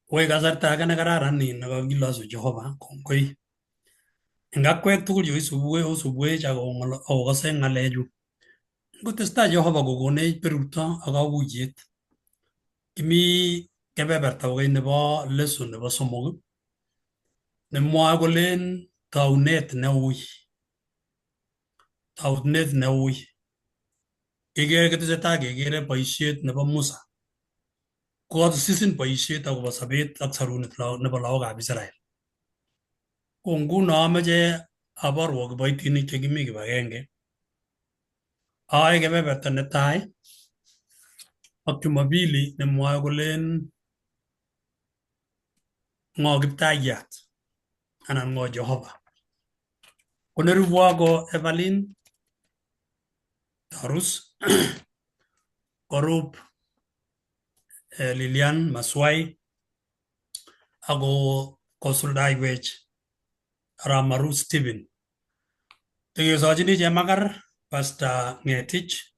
Koi kasarta age nekararan niin nekokilosu Jehova, kongoi. Eng akwek tugul cheisubwech, osubwech ak okose ng'alechu. Ngotestai Jehova kokonech berurto ak kakuyet. Kimi kebeberta kokeny nebo lesson nebo somok nemwoe kolen taunet neui. Taunet neui. Kikere kitesetai kekere boisiet nebo Musa. Kokasisin boisiet akobo sobet ak sarunet nebo lagokab Israel. Ko nguno amoche aborwo kiboitinik chekimi kibagenge. Aoe kebeberta netai ak Jumapili nemwoe kolen ng'o kiptayat anan ng'o Jehova. Ko nerubwo ko Evelyn Tarus korub Lilian Maswai ako kosuldaiwech Ramaru Stephen. Tekesochini chemakar Pastor Ngetich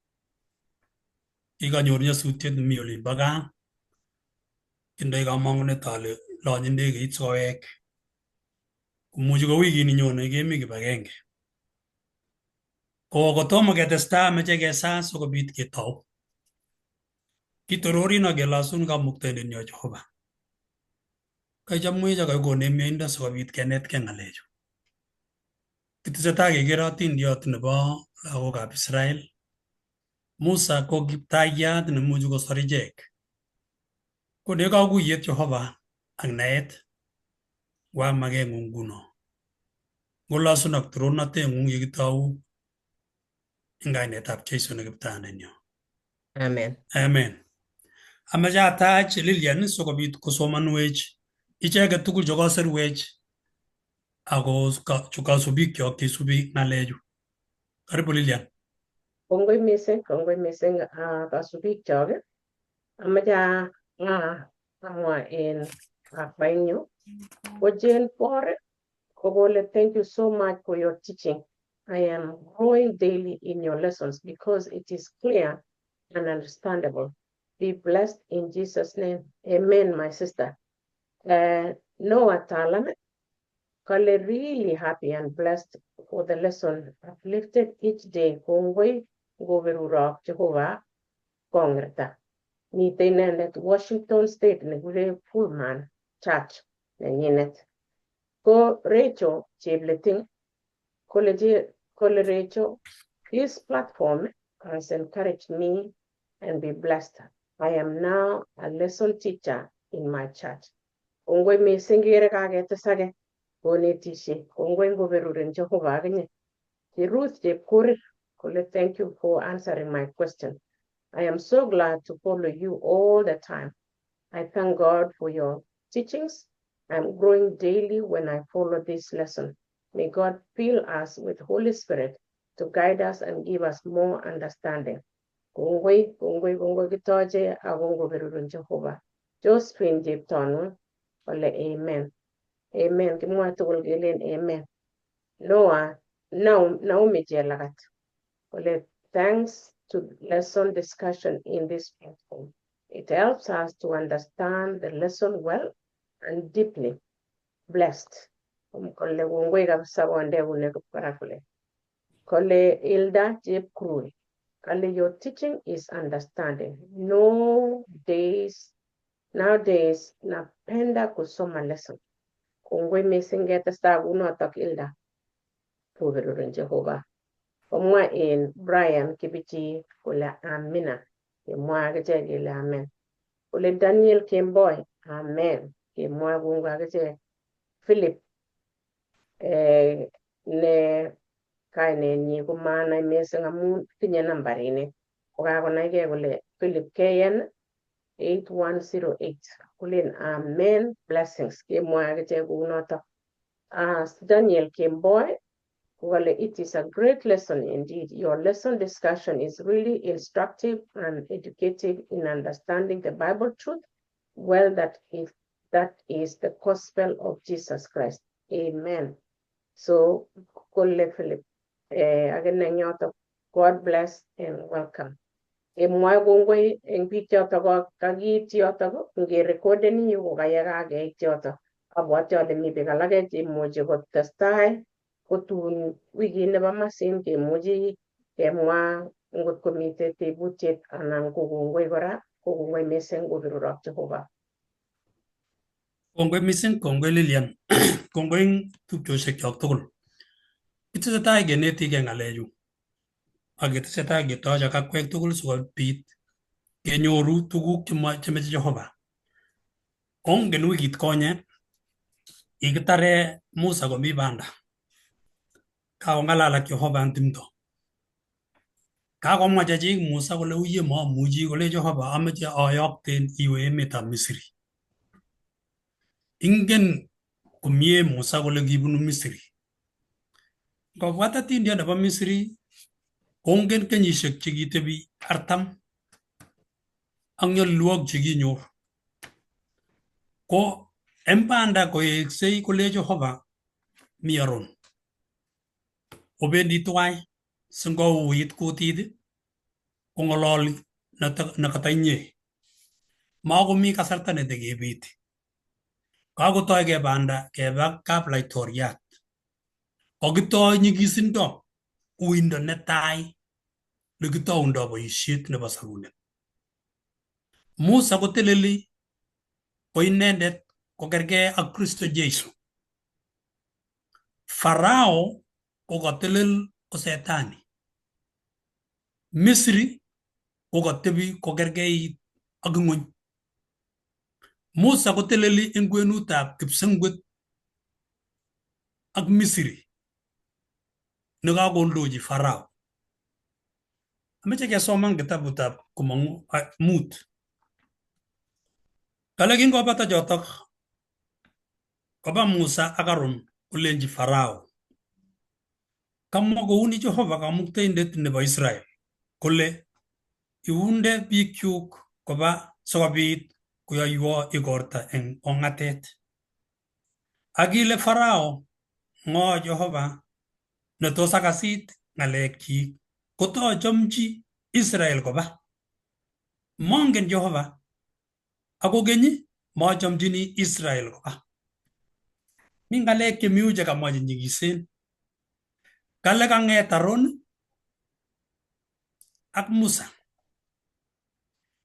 kikanyor nyasutiet nemi olimbo gaa. Tindoi kamang'unet ale lonye ndegeit sikowek. Komuchi ko wikini nyone kemi kibagenge. Ko kotomo ketestai ameche kesaa sikobit ketou. Kitororin ak kelosun kamuktaindenyo Jehova. Kaichomwech ak kaikonech mieindo sikobit kenetkei ng'alechu. Kitesetai kekere atindiot nebo lagokab Israel. Musa ko kiptayat nemuchi kosor ichek. Konech kakuyet Jehova ak naet wa makeng'ung nguno. Ngolosun ak torornateng'ung yekitou eng kainetab Jesu ne kiptayandenyo. Amen. Amen. Amache atach Lilian sikobit kosomanwech icheket tugul chekosirwech ako kasubikyok cheisubi ng'alechu. Karibu Lilian. Kongoi mising kasubikchok. Amache amwa en akwainyu. Ko Jane Paul kokole, "Thank you so much for your teaching. I am growing daily in your lessons because it is clear and understandable. Be blessed in Jesus' name. Amen, my sister." Noah Talan, kale really happy and blessed for the lesson, uplifted each day. Kongoi ngoberurok Jehovah kong'irta. Mitei inendet Washington State nekikure Pullman Church nenyinet. Ko Rachel Chepleting, kole, kole Rachel, "This platform has encouraged me and be blessed. I am now a lesson teacher in my church." Kongoi mising, kere kaketesake konetishe. Kongoi ngoberurin Jehovah akinye. Ruth Chepkorir kole, "Thank you for answering my question. I am so glad to follow you all the time. I thank God for your teachings. I'm growing daily when I follow this lesson. May God fill us with Holy Spirit to guide us and give us more understanding." Kongoi, kongoi, kongoi kitoche ako ngoberurun Jehovah. Josephine Cheptonun kole amen. Amen. Kimwoe tugul kelen amen. Noah, Naomi Jelagat kole, "Thanks to lesson discussion in this platform. It helps us to understand the lesson well and deeply. Blessed." Kole kongoi kabisa konde eunek barak kole. Kole Hilda Chepkurui, kale, "Your teaching is understanding. No days, nowadays napenda kusoma lesson." Kongoi mising ketestai kunotok Hilda. Koberurin Jehovah. Komwa en Brian Kibichi kole amina. Kemwa akichek kele amen. Kole Daniel Kemboi, amen. Kemwa kongoi akichek. Philip ne kainenyi komanai mising amun tinye nambarini. Kokakonaikei kole Philip KN 8108. Kolen amen blessings. Kemwa akichek kounotok. As Daniel Kemboi kole, "It is a great lesson indeed. Your lesson discussion is really instructive and educative in understanding the Bible truth well, that is the gospel of Jesus Christ. Amen." So kole Philip akine yoto, God bless and welcome. Kemwoe kongoi eng biik chotok kakiit yotok, ngerekoden yu ko kayekakeit yotok. Abwati ale mi biik alake cheimuchi kotestai kotun wikit nebo masin kemuchi kemwa ngot komitei tebutiet anan ko kongoi kora, ko kongoi mising koberurok Jehova. Kongoi mising, kongoi Lilian, kongoi eng tupchosiekchok tugul. Kitesetai kenetigei ng'alechu ak ketesetai ketoche ak akwek tugul sikobit kenyoru tuguk chemeche Jehova. Ongen wikit konye kikitare Musa komi banda. Kakong'alal ak Jehova eng timdo. Kakomwa chechik Musa kole uye mamuchi kole Jehova ameche ayokten iwe emetab Misri. Ingen komie Musa kole kibunu Misri. Ngobwat atindiot nebo Misri kongen kenyisiek chekitebi 40 ak nyolilwogik chekinyor. Ko en banda koweksei kole Jehova mi Aaron. Obendi tuwai singouit kutit kong'ololi nekata inye. Makomi kasarta netekebeti. Kakotoi banda keba kaplaitoriat. Kokitoi nyikisindo uindo netai nekitoundo boisiet nebo sorunet. Musa koteleli ko inendet kokergei ak Kristo Jesu. Farao kokatelel ko Setani. Misri kokatebi kokergeit ak ng'wony. Musa koteleli eng kwenutab kipsengwet ak Misri nekakondochi Farao. Ameche kesoman kitabutab Komong'u 5. Kale kingobata chotok koba Musa ak Aaron kolenji Farao, kamwa kouni Jehova kamuktaindet nebo Israel kole iunde biikchuk koba sikobit koyoiwo igorta eng ong'atet. Ak ile Farao, ng'o Jehova netos akasit ng'alekchik kotochomchi Israel koba. Mongen Jehova ako keny mochomchini Israel koba. Mi ng'alek chemi yu chekamwa chenyikisen. Kale kang'et Aaron ak Musa.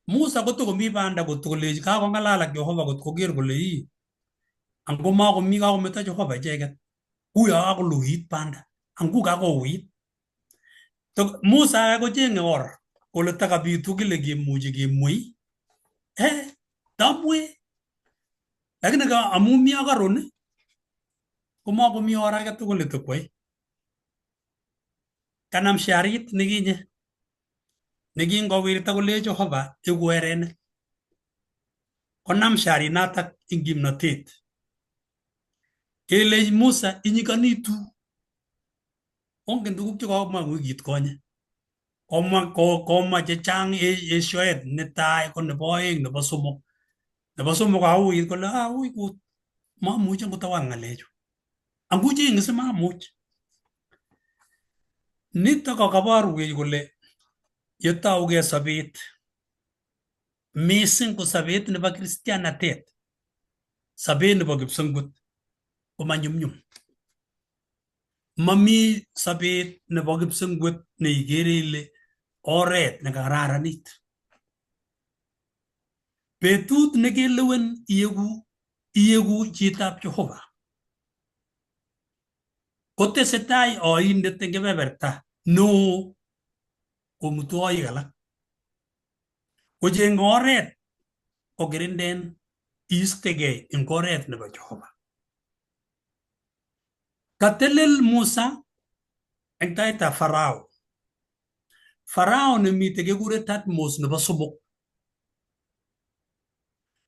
Musa kotokomi banda kotkolechi kakong'alal ak Jehova kot koker kole ii ango makomi kakometo Jehova icheket. Uyo kakoluit banda. Angu kakouit. Musa kocheng'e or kole takabitu kile kemuchi kemwei. Tamwe. Lakini ka amu mi ak Aaron komakomi or age tugul netokwai. Kanam sharit nekinye nekingowirta kole Jehova iku erenet. Konam sharit natak eng kimnotet. Kelech Musa inyikanitu. Ongen tuguk chekomwa wikit konye. Komwa komwa chechang eshoet netai ko nebo oeng nebo somok. Nebo somok auit kole ui kut mamuchi ngotawal ng'alechu. Angucheng simamuch. Nitok ko kaborwech kole yetougei sobet mising ko sobet nebo kristianatet, sobet nebo kipsengwet komanyumnyum. Mami sobet nebo kipsengwet neikere ile oret nekararanit. Betut nekelewen iyeku chitab Jehova kotesetai oindet eng kebeberta neo komutu oik alak. Kochenge oret kokirinden iistegei eng oret nebo Jehova. Katelel Musa eng taitab Farao. Farao nemite kekure Thatmos nebo somok.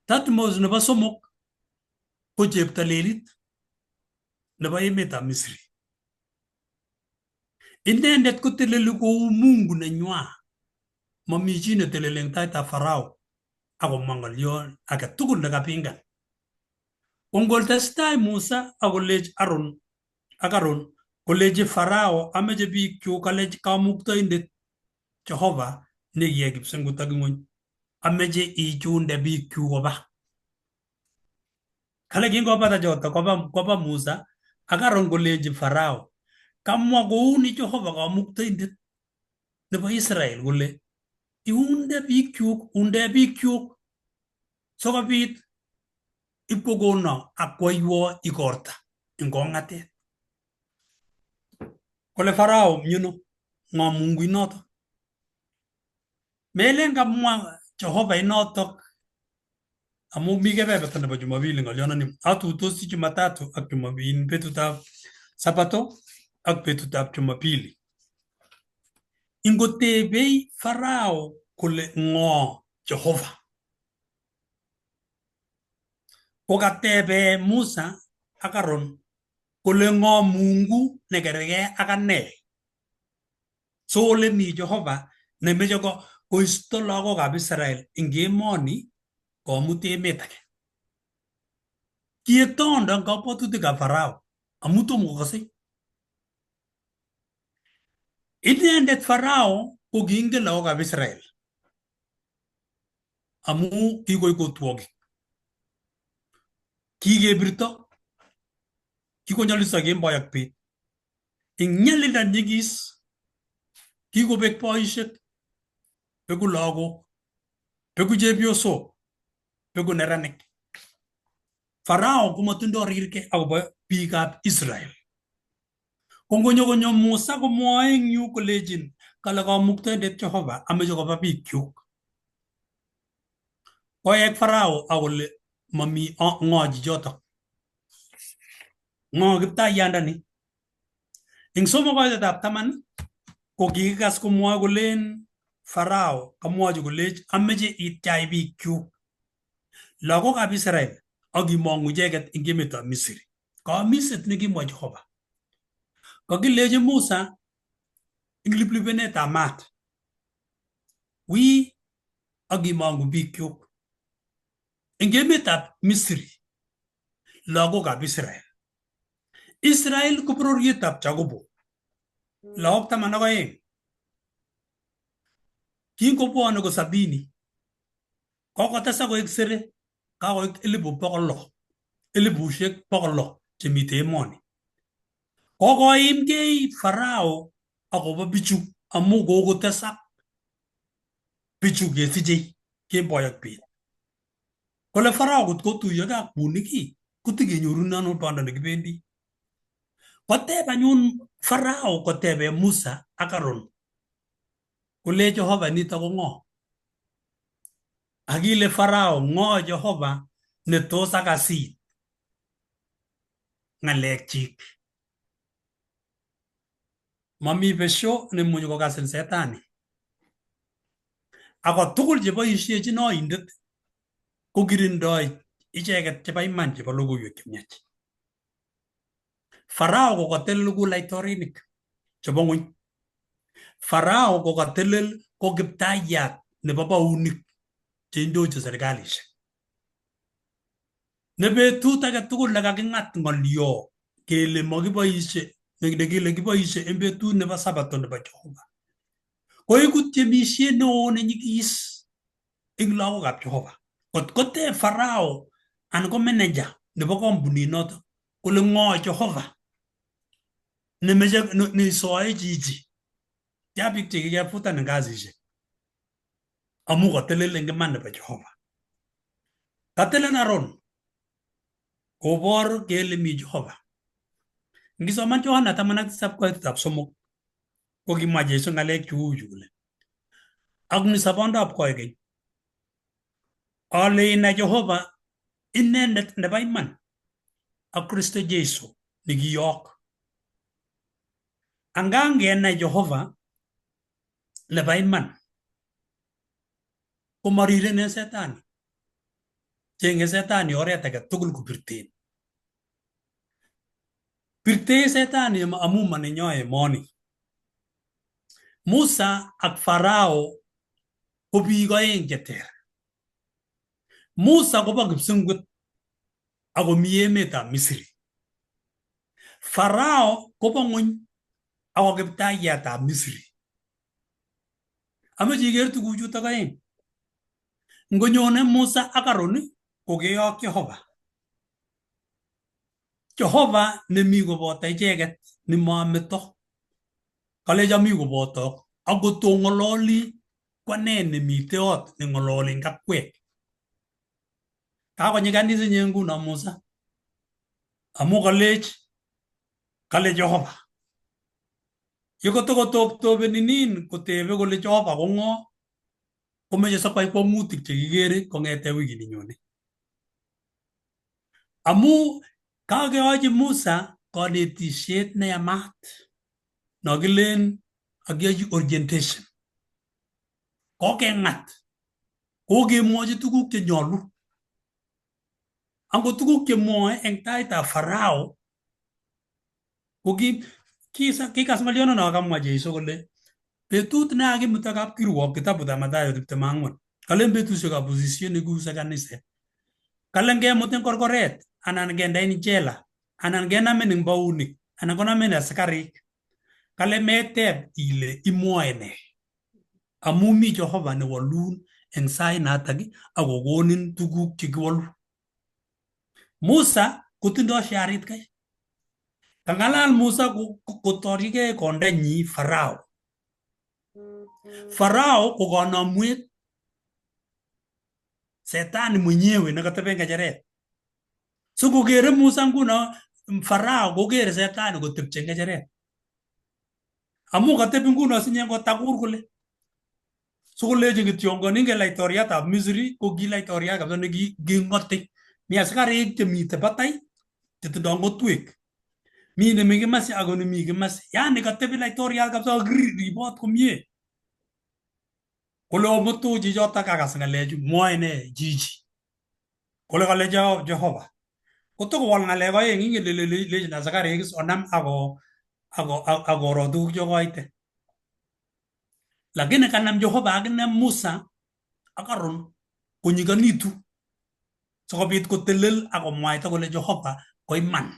Thatmos nebo somok ko cheptolelit nebo emetab Misri. Inendet koteleli kou Mungu nenywa. Mami chi neteleli eng taitab Farao akomwa ng'olyon age tugul nekapingan. Kongotestai Musa akolech Aaron ak Aaron kolechi Farao ameche biikchuk kale kamuktaindet Jehova Nekiyai kipsengut ak ing'weny, ameche ichunde biikchuk koba. Kale kingobata choto koba Musa ak Aaron kolenchi Farao, kamwa kouni Jehova kamuktaindet nebo Israel kole iunde biikchuk, unde biikchuk sikobit ipkokono ak kwoiwo igorta eng kong'atet. Kole Farao, mnyuno, ng'o Mungu inoto? Melen kamwa Jehova inotok amu mi kebeberta nebo Jumapili ng'olyondoni. Atuitosi Jumatatu ak Jumapili, betutab Sabato ak betutab Jumapili. Ingotebei Farao kole ng'o Jehova, kokatebe Musa ak Aaron kole ng'o Mungu nekerkei ak ane. So ole mi Jehova nemeche koisto lagokab Israel eng emoni komut emet age. Kiek tondo eng kabwatutikab Farao amu tomo kokasei. Inendet Farao ko kiingen lagokab Israel amu kikoik otwogik. Kikebirto, kikonyoliso kemboi ak bet. Eng nyalilda nyigis, kikobek boisiek, beku lagok, beku chepyosok, beku neranik. Farao komatindoi rirge akobo biikab Israel. Ko ngonyo konyo Musa komwoe eng yu kolechin kale kamuktaindet Jehova ameche koba biikchuk. Koek Farao akole mami ng'o chichotok. Ng'o kiptaiyandani? Eng somok koitetab taman ko kikikas komwoe kolen Farao kamwochi kolech ameche ityai biikchuk lagokab Israel ak imong'u icheket eng emetab Misri. Kamiset nekimwa Jehova. Kakilechi Musa eng liplipenetab maat, wi ak imong'u biikchuk eng emetab Misri lagokab Israel. Israel ko bororietab Jakobo, lagok 12. Kingobwone ko 70, kokotesak koek sere, kakoik 600,000, 600,000 chemite emoni. Kokoimgei Farao akobo bichu amu kokotesak bichu kesichei kemboi ak bet. Kole Farao kot kotuiyokei ak bunik kotikenyorune ano banda nekibendi. Koteb anyun Farao kotebe Musa ak Aaron kole Jehova nito ko ng'o? Akile Farao ng'o Jehova netos akasit ng'alekchik. Mami besho nemuchi kokasin setani. Ako tugul cheboisiechin oindet ko kirindoi icheket chebo iman chebo logoiwek chemiach. Farao kokatelel ku laitorinik chebo ng'weny. Farao kokatelel ko kiptayat nebo baunik cheindochin serikalishek. Ne betut age tugul nekaking'at ng'olyo kele makiboisie nekile kiboisie eng betut nebo Sabato nebo Jehova koiku tiemisiet neo nenyigis eng lagokab Jehova. Kot koteb Farao anan ko manager nebo kampunit noto kole ng'o Jehova nemeche neisoe chichi tia biik chekikefutan eng kasisiek amu katelel eng iman nebo Jehova. Katelel Aaron kobor kele mi Jehova. Ngisoman Yohana 17 koitetab 3 ko kimwa Jesu ng'alek cheu chu kole ak ni sobondab koikeny ale inai Jehova inendet nebo iman ak Kristo Jesu nekiyok. Angangenai Jehova nebo iman komarirenen setani. Chenge setani oret age tugul kopirten. Pirtei setani amu manenyo emoni. Musa ak Farao ko biik oeng cheter. Musa kobo kipsengwet akomi emetab Misri. Farao kobo ng'weny ako kiptaiyatab Misri. Amoche iker tuguchutok aeng. Ngonyone Musa ak Aaron kokeyok Jehova. Jehova nemi koboto icheket nemameto. Kalechi ami kobotok akot ong'ololi ko ane nemite ot neng'ololi eng akwek. Kakonyiganis inye nguno Musa amu kalech kale Jehova. Yekotokotoptopeni nin kotebe kole Jehova ko ng'o komeche sikwai kwong'utik chekikere kong'ete wikini nyone. Amu kakeyochi Musa konetisiet neyamat nokilen kakiyochi orientation. Kokeng'at, kokemwochi tuguk chenyolu. Angot tuguk chemwoe eng taitab Farao ko kikas ng'olionono kamwa Jeiso kole betut ne kakimuta kapkirwok kitabutab Mathayo 24 kalen betusiekab pusisiet nekiuse kaniset kalen ngemut eng korkoret anan kendein jela anan kenamin eng baunik anan konamin asikarik kale meteb ile imwoe ne amu mi Jehova newolun eng sait natak akokonin tuguk chekiwolu. Musa kotindoi sharit kai. Kang'alal Musa kotorchigei kondanyi Farao. Farao ko kanamwet setani mwenyewe nekateben ng'echeret. So kokere Musa nguno Farao kokere setani kotepche ng'echeret. Amu katebi nguno sinye kotakur kole. So kolechin kityongon ingen laitoriatab Misri ko ki laitoriat kabisa neking'ote. Mi asikarik chemite batai chetindoi ng'otwek. Mi nemi kimasi ako nemi kimasi. Yani katebi laitoriat kabisa ribot komie. Kole omutu chichotok akas ng'alechu mwoe ne chichi. Kole kale Jehova. Kotokowal ng'alek oeng ingen le lechin asikarik is onam ako akoro tuguk chekoite. Lakini kanam Jehova akine Musa ak Aaron konyigonitu sikobit kotelel akomwaita kole Jehova ko iman.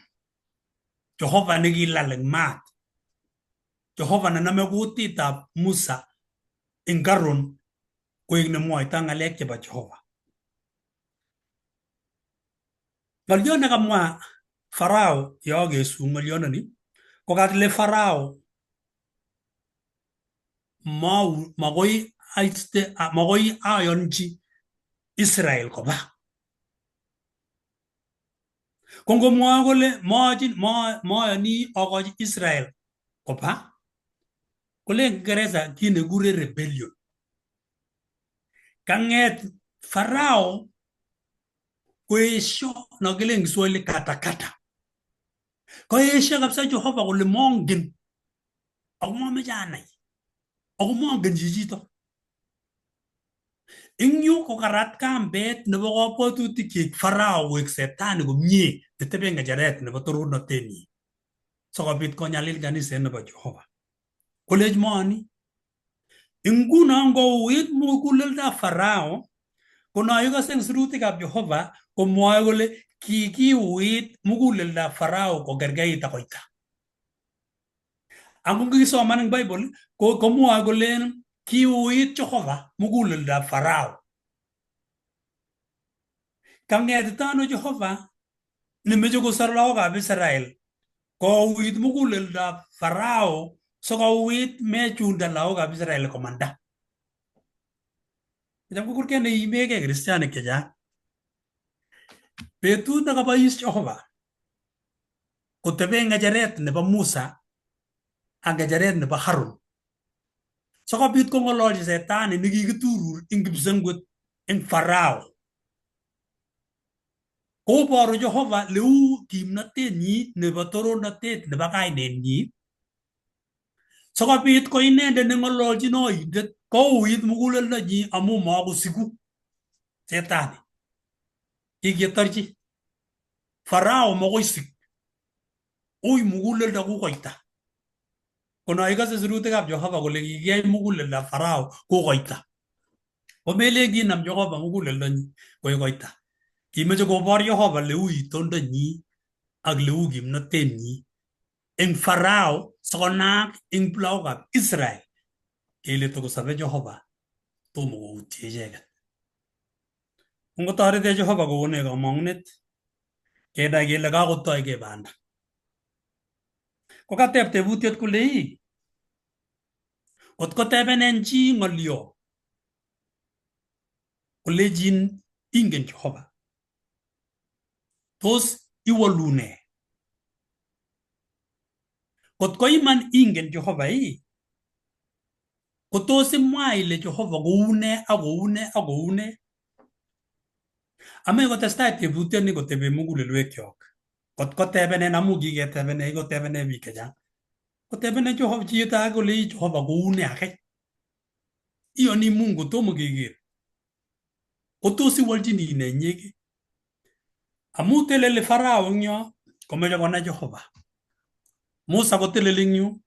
Jehova nekilal eng maat. Jehova nenome kutitab Musa eng Aaron koek nemwoito ng'alek chebo Jehova. Ng'oliot nekamwa Farao yokesu ng'oliondoni ko kale Farao makoi aiste makoi ayonchi Israel koba. Ko ngomwoe kole mayoni akochi Israel koba kole eng Kiingereza kit nekikure rebellion. Kang'et Farao koesio nokilen Kiswahili katakata. Koesio kabisa Jehova kole mongen ako mameche anai ako mongen chichito. Eng yu kokarat kambet nebo kabwatutikyik Farao koek setani komie neteben ng'echeret nebo torornatenyi sikobit konyalil kaniset nebo Jehova. Kolech mooni. Nguno ngouit muguleldab Farao ko noikose eng sirutikab Jehova komwoe kole kikiuit muguleldab Farao kokerkeit ak koita. Ako ngisoman eng Bible ko komwoe kolen kiuit Jehova muguleldab Farao. Kang'etita ano Jehova nemeche kosor lagokab Israel kouit muguleldab Farao sikouit mechunda lagokab Israel komanda. Cham ko kurget neiimegei kristianik chechang. Betut nekabois Jehova koteben ng'echeret nebo Musa ak ng'echeret nebo Harun sikobit kong'ololchi setani nekikiturur eng kipsengwet eng Farao. Koboru Jehova leu kimnatenyi nebo torornatet nebo kainenyi sikobit ko inendet neng'ololchin oindet kouit muguleldonyi amu makosiku setani. Kiketorchi Farao makoi sik. Ui muguleldo ku koita. Kono ikose sirutikab Jehova kole kikiyai muguleldab Farao kokoita. Komelen kinam Jehova muguleldonyi koek koita. Kimeche kobor Jehova leu itondonyi ak leu kimnatenyi eng Farao sikonaak eng lagokab Israel kele tokosobe Jehova Tomo koutye icheket. Ngotoretech Jehova kokonech komong'unet kenai kele kakotoige banda. Kokateb tebutiet kole ii, kot kotebenen chi ng'olyo kolechin ingen Jehova, tos iwolu nee? Kot ko iman ingen Jehova ii, kotos imwa ile Jehova koune ak koune ak koune? Amoe kotestai tebutioni kotebe mugulelwekyok. Kot kotebenen amu kiketebenech kotebenech biik chechang. Kotebenen Jehova chito age kole ii Jehova koune ake. Iyoni Mungu tomo keker. Kotos iwolchini nee inyegei? Amu teleli Farao eng yo komoche konai Jehova. Musa koteleli eng yu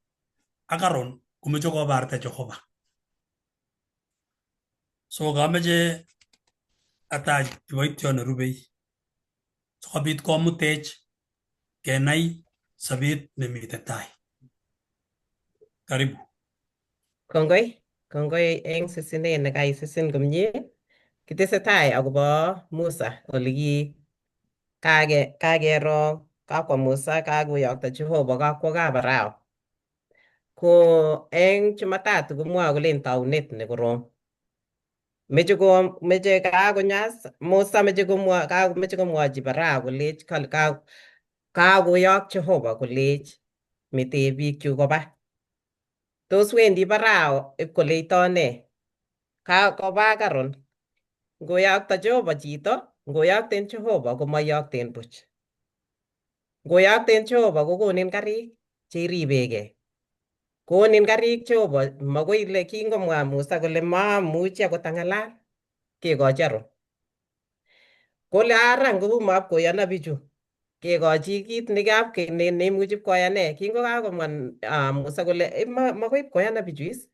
ak Aaron komoche kobarta Jehova. So kameche atach kiboitiot nerubei sikobit komutech kenai sobet nemite tai. Karibu. Kongoi, kongoi eng sisinet nekaisisin komie. Kitesetai akobo Musa oleki kakero kakwa Musa kakoyokto Jehova kakwo kap Farao. Ko eng Jumatatu komwoe kolen taunet nekorom. Meche ko meche kakonyas Musa meche komwa meche komwochi Farao kolech kakoyok Jehova kolech mete biikchu koba. Tos wendi Farao ipkoleito nee? Koba karon. Ngoyokto Jehova chito, ngoyokten Jehova komoyokten buch. Ngoyokten Jehova kokonin karik cheiribegei. Konin karik Jehova, makoi ile kingomwa Musa kole mamuchi akot ang'alal, kekochi Aaron. Kole ara ngomap koyona bichu, kekochi kit nekap neimuchi ipkoyane. Kingokakomwa Musa kole makoi ipkoyana bichu is,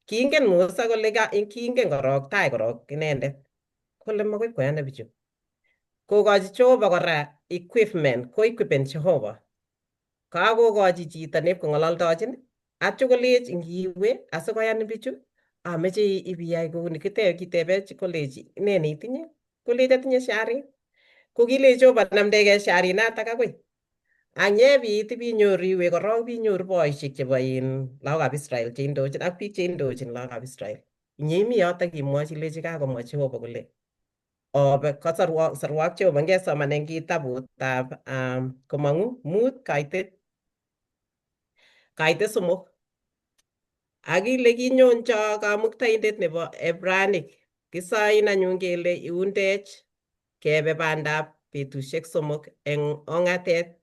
kingen Musa kole kingen korok tai korok inendet kole makoi ipkoyana bichu. Kokochi Jehova kora equipment, ko equipen Jehova. Kakokochi chito neipkong'ololdochin, atyo kolech ngiwe asikoyanin bichu, ameche ibiyai kouni kitebech kolech nee neitinye, kolech atinye sharit. Ko kilech Jehova namdegei sharinatak akoi. Ang'ebiit ibinyoru iwe korok ibinyoru boisiek chebo in lagokab Israel cheindochin ak biik cheindochin lagokab Israel. Inye imi yotok imwochi ilechi kakomwa Jehova kole obe kasarwok sarwok Jehova ngesoman eng kitabutab Komong'u 5 kaitet 3. Ak ile kinyoncho kamuktaindet nebo Ebranik, kisoin anyun kele iundech kebe bandab betusiek 3 eng ong'atet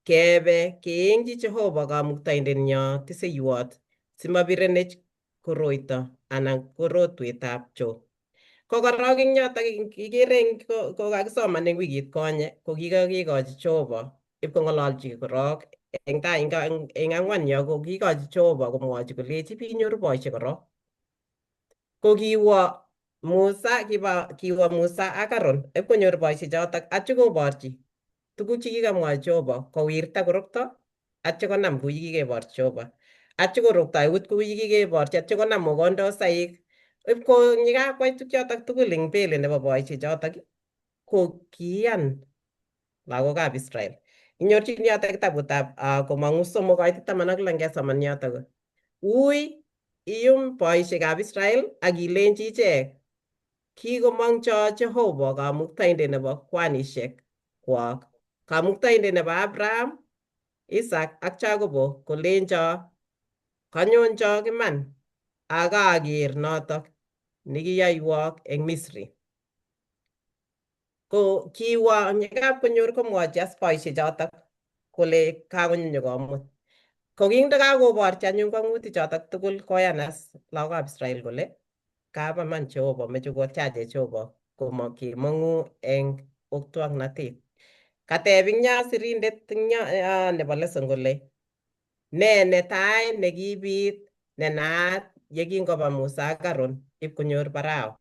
kebe keengchi Jehova kamuktaindenyo tiseiwot simobirenech koroito anan korotwetab choo. Ko korok eng yotok ikere kokakisoman eng wikit konye ko kikakikochi Jehova ipkong'ololchi korok eng tai eng 4 yo ko kikochi Jehova komwochi kolechi binyoru boisiek korok. Ko kiwo Musa kiba kiwo Musa ak Aaron ipkonyor boisiek chotok atyo koborchi tuguk chekikamwa Jehova kowirta korokto atyo konam kou yekikeborchi Jehova. Atyo korokto eut kou yekikeborchi atyo konam mogondosaik ipko yekakwai tukchotok tugul eng mbele nebo boisiek chotok ko kiiyan lagokab Israel. Inyorchini yotok kitabutab Komong'u 3 kaitet 16 ngesoman yotok. Ui iyum boisiekab Israel ak ilenchi ichek kikomongcho Jehova kamuktaindet nebo kwanisiek kwok, kamuktaindet nebo Abraham, Isaac ak Jacobo kolencho kanyonchok iman ak aker notok nekiyoiwok eng Misri. Ko kiwo yekapkonyor komwochi as boisiek chotok kole kakonyo nyokomut. Ko kindakakoborchi anyun kwang'utik chotok tugul koyan as lagokab Israel kole kabaman Jehova meche kotyachech Jehova kemong'u eng otwoknatet. Kateb ing yo sirindet ing yo nebo lesson kole nee netai nekibit nenaat yekingoba Musa ak Aaron ipkonyor Farao.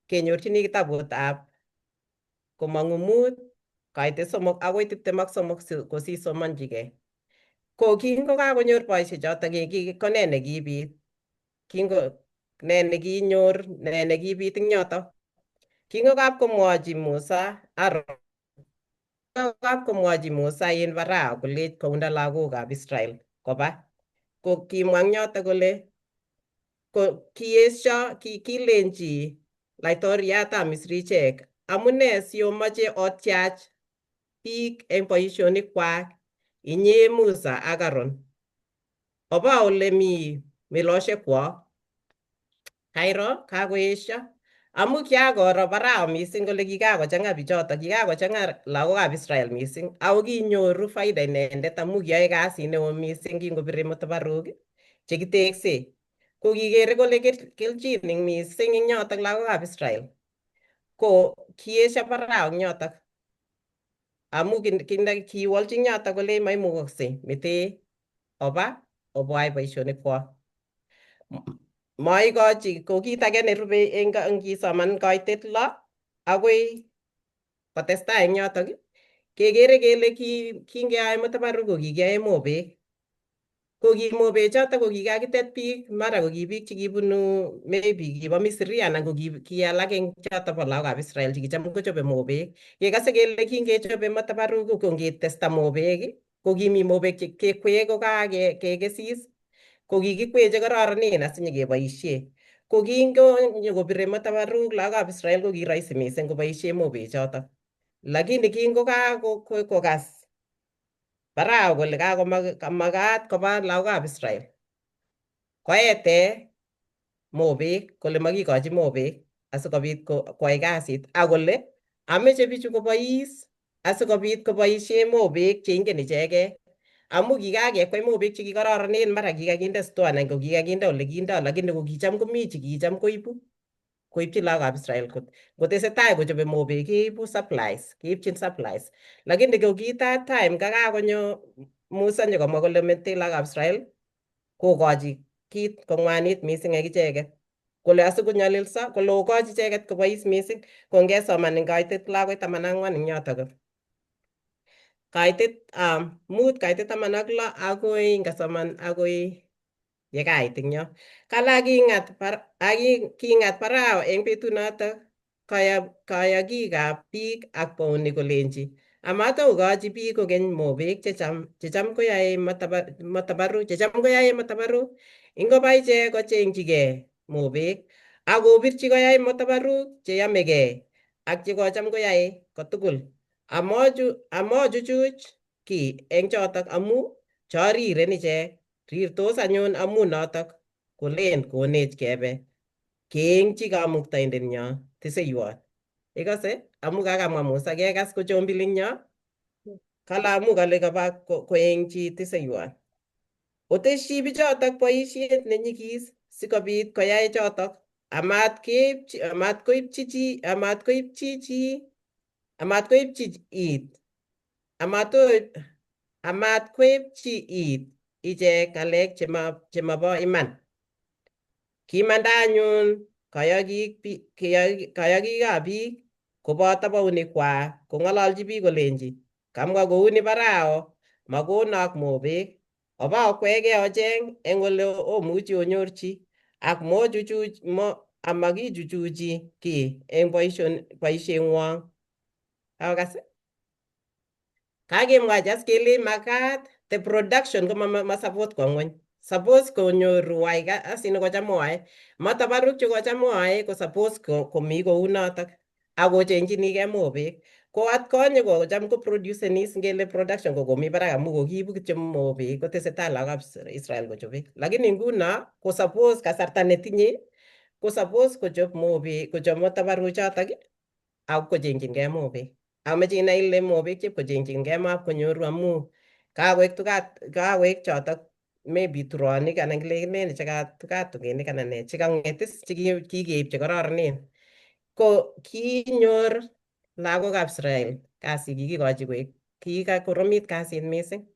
Kenyorchini kitabutab Komong'u 5 kaitet 3 akoi 23 kosisomonchigei. Ko kingokakonyor boisiek chotok ko nee nekibit? Kingo Ne nekinyor, ne nekibit eng yoto. Kingokap komwochi Musa Aaron, komwochi Musa en Farao kolech kounda lagokab Israel koba. Ko kimwa eng yoto kole ko kiesho kilenchi laitoriatab Misri ichek, amune siomoche otyach biik eng boisionikwak inye Musa ak Aaron, oba ole mi meloshekwok. Kairo kakoesho amu kiakoro Farao mising kole kikakochang'a bichoto, kikakochang'a lagokab Israel mising, ako kinyoru faida inendet amu kiyoe kasit neo mising kingobire matabarok chekitekse. Ko kikere kole kelchin eng mising eng yotok lagokab Israel. Ko kiesho Farao eng yotok amu kiwolchi eng yotok kole maimukokse, mete oba oboai boisionikwak. Maikochi ko kit age nerube eng ngisoman koitet 6 akoi kotestai eng yotok, kekere kele kingeyoe matabaruk ko kikiyoe mobek. Ko ki mobek chotok ko kikakitet biik, mara ko ki biik chekibunu maybe kibo Misri anan ko ki alak eng chotok bo lagokab Israel chekicham kochobe mobek. Kekose kele kingechobe matabaruk ko ngetesta mobek, ko kimi mobek che kekwee ko kakekesis, ko kikikwee chekororonen asinyekeboisie. Ko kingonyokobire matabaruk lagokab Israel ko kiroisi mising koboisie mobechotok. Lakini kingokakokas Farao kole kakomakat koba lagokab Israel, koete mobek kole makikochi mobek asikobit koyai kasit, ak kole ameche bichu kobois asikobit koboisie mobek cheingen icheket. Amu kikakekwai mobek chekikororonen, mara kikakinde store anan ko kikakinde ole kindoo, lakini ko kicham komi chekicham koibu koipchi lagokab Israel kot ngotesetai kochobe mobek keibu supplies, keipchin supplies. Lakini ko kit that time kakakonyo Musa nyokomwa kole mete lagokab Israel, kokochi kit kong'wanit mising ak icheket kole asikonyalilso kole okochi icheket kobois mising. Ko ngesoman eng kaitet 6 akoi 14 eng yotok, kaitet 5, kaitet 16 akoi ngasoman akoi yekait eng yo. Kala kingat Farao eng betunotok kayokikab biik ak bounik kolenchi amatokochi biik kokeny mobek checham koyae matabaruk, checham koyae matabaruk. Ingoba ichek kochengchigei mobek ak kobirchi koyai matabaruk cheyomegei ak chekocham koyae kotugul. Amochuchuch kiy eng chotok amu choriren ichek, rirtos anyun amu notok kolen konech kebe keengchi Kamuktaindenyo tiseiwot. Ikose amu kakamwa Musa, kekas kochombilinyo kala amu kale kaba koengchi tiseiwot. Oteshi bichotok boisiet nenyigis sikobit koyai chotok, amat keipchi amat koipchi chi amat koipchi chi amat koipchi it amat koipchi it ichek ng'alek chemobo iman. Kimanda anyun kayokikab biik koboto bounikwak kong'ololchi biik kolenchi kamwa kouni Farao, makonok mobek, oba okwege ocheng eng ole omuchi onyorchi, ak mochuchuch amakichuchuchi kiy eng boisieng'wong. Kakokas? Kakemwa just kele makat the production ko ma support kwa ng'weny. Suppose konyoru wai kasit nekocham oae. Matabaruk chekocham oae ko suppose komi kounotok ak ochengyinigei mobek. Ko atkonye kocham ko producenis ngele production ko komi barak amu kokiibu kityo mobek kotesetai lagokab Israel kochobe. Lakini nguno ko suppose kasarta netinye ko suppose kochob mobek, kochob matabaruchotok ak kochengchingei mobek. Ameche inai ile mobek chep kochengchingei map konyoru amu kakoek kakoek chotok maybe turonik anan kilenen chekatukinik anan nee chekang'et is chekikeib chekororonen. Ko kinyor lagokab Israel kasit kikikochi koek kikakoromit kasit mising.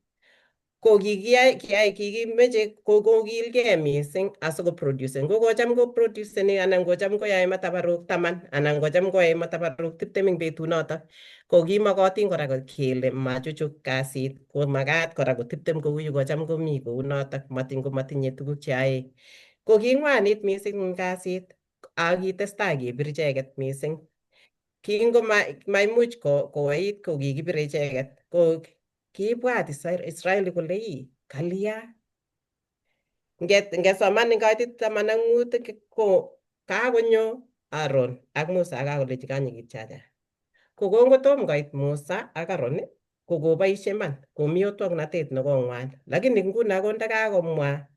Ko kikiyai kikimeche kokilgei mising asikoproducen. Ko kocham koproduceni anan kocham koyae matabaruk 10 anan kocham koyae matabaruk 20 eng betunotok. Ko kimokotin kora kele machuchuk kasit, ko makat kora ko 20 kou yu kocham komi kounotok, matin komatinye tuguk cheyoe. Ko king'wanit mising kasit ak kitestai kebir icheket mising. Kingo maimuch kowait ko kikibire icheket. Ko kiibwat Israeli kole ii kalya. Ngesoman eng kaitit 15 ko kakonyo Aaron ak Musa ak kakolechi kanye kityacha. Ko kongotom koit Musa ak Aaron ko koboisie man komi otwoknatet nekong'wan. Lakini nguno konda kakomwa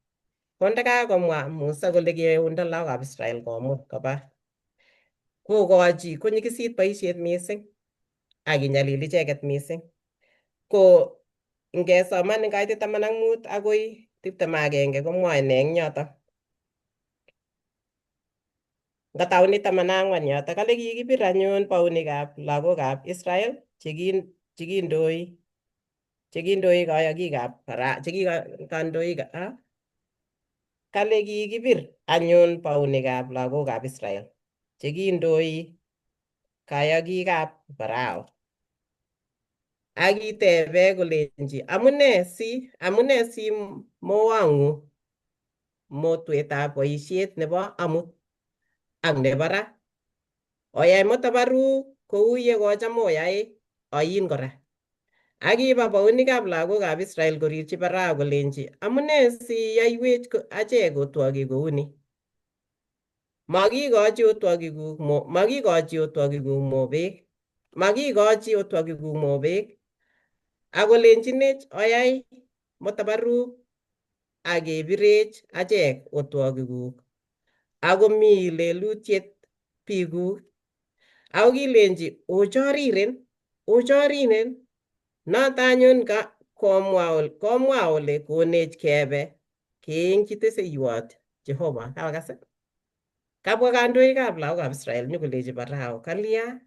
Musa kole keunda lagokab Israel komut koba kokochi konyikisit boisiet mising ak kinyalil icheket mising. Ko ngesoman eng kaitit 15 akoi 21 komwoe ne eng yotok. Ngataunit 14 yotok kale kikibir anyun baunikab lagokab Israel chekindoi kayokikab chekikandoik kale kikibir anyun baunikab lagokab Israel chekindoi kayokikab Farao. Ak kitebe kolenji amune si mowongu motwetab boisiet nebo amut ak nebo ra oyai motabaruk kou ye kocham oyae oin kora. Ak kiba baunikab lagokab Israel korirchi Farao kolenji amune si yoiwech achek otwogik kouni. Makikochi otwogikuk mobek. Makikochi otwogikuk mobek. Ak kolenchinech oyai motabaruk ak kebirech achek otwogikuk. Ako mi lelutiet bikuk. Ako kilenji ochoriren ochoriren noto anyun komwa ole konech kebe keengchi teseiwot Jehova. Kawakas? Kabwa kandoikab lagokab Israel nyokolechi Farao kalya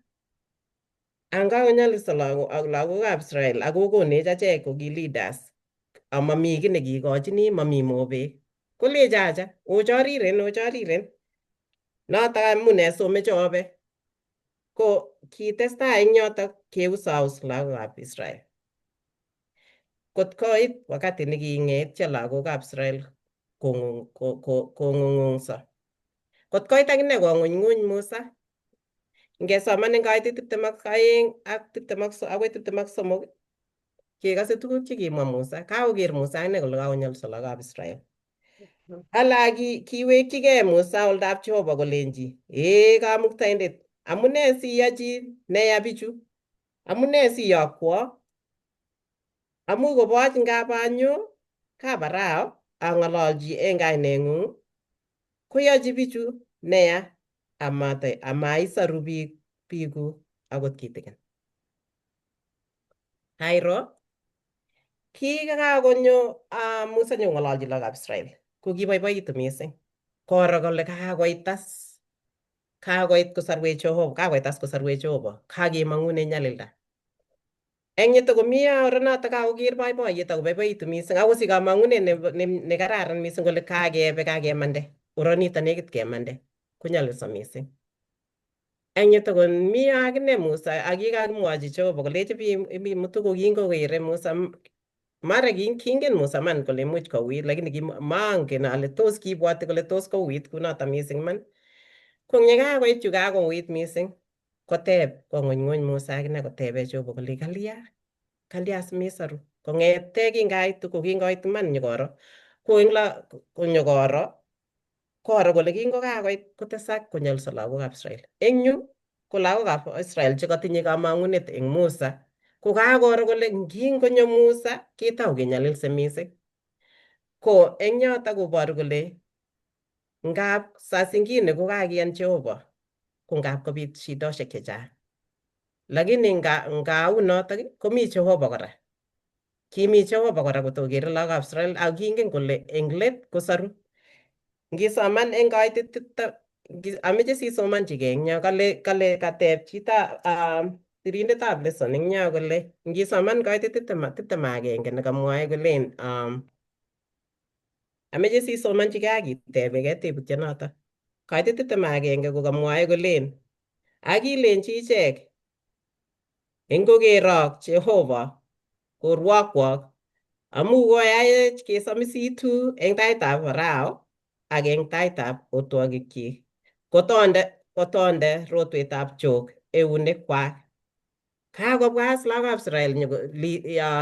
angakonyoliso lagokab Israel ako konech achek ko ki leaders amami kiy nekikochini mami mobek. Kolechi acha ochoriren ochoriren notok amune someche obe. Ko kitestai eng yotok keusaus lagokab Israel. Kot koit wakati neking'etyo lagokab Israel kong'ung'ungso. Kot koit akine kong'unyng'uny Musa. Ngesoman eng kaitit 22 ak akoi 23 kekose tuguk chekimwa Musa. Kakoker Musa akine kole kakonyolso lagokab Israel. Ala kiwekchigei Musa oldab Jehova kolenji, ee Kamuktaindet, amune siyochi neya bichu? Amune siyokwo? Amu koboch ngap anyo kap Farao ang'ololchi eng kaineng'ung koyochi bichu neya amaisoru biikuk akot kitikin. Kairo kikakonyo Musa nyokong'ololchi lagokab Israel ko kiboiboitu mising. Koro kole kakoit kosarwech Jehova, kakoit as kosarwech Jehova, kakemong'une nyalilda. Eng yuto komi oranoto kakoker boiboiyet akoboiboitu mising akosich kamong'unet nekararan mising kole kakebe kakemande oronito nekit kemande konyolilso mising. Eng yuto komi akine Musa ak yekakimwochi Jehova kolechi bimutu ko kingokere Musa mara kingen Musa man kole imuch kouit lakini mangen ale tos kibwoti kole tos kouit kunoto mising man. Ko eng yekakoit yu kakouit mising koteb kong'unyng'uny Musa akine kotebe Jehova kole kalya kalya simesoru kong'ete kingaitu ko kingoit iman nyokoro ko eng konyokoro koro kole kingokakoit kotesak konyolso lagokab Israel. Eng yu ko lagokab Israel chekotinye kamang'unet eng Musa ko kakoro kole ngingonyo Musa ketou kenyalilse mising. Ko eng yoto koboru kole ngap saa zingine ko kakiyan Jehova ko ngap kobit shidoshek chechang. Lakini ngau notok komi Jehova kora. Kimi Jehova kora kotokere lagokab Israel ak kingen kole eng let kosoru. Ngisoman eng kaitit 20 ameche sisomanchigei eng yo kale kateb chito sirindetab lesson eng yo kole ngisoman kaitit 21 nekamwoe kolen ameche sisomanchigei ak itebekei tebutionoto. Kaitit 21 ko kamwoe kolen ak ilenchi ichek ingokerok Jehova korwokwok amu koyaech kesomisitu eng taitab Farao. ak eng taitab otwogikyik kotonde kotonde rotwetab chok eunekwak. Kakobwa as lagokab Israel nyoko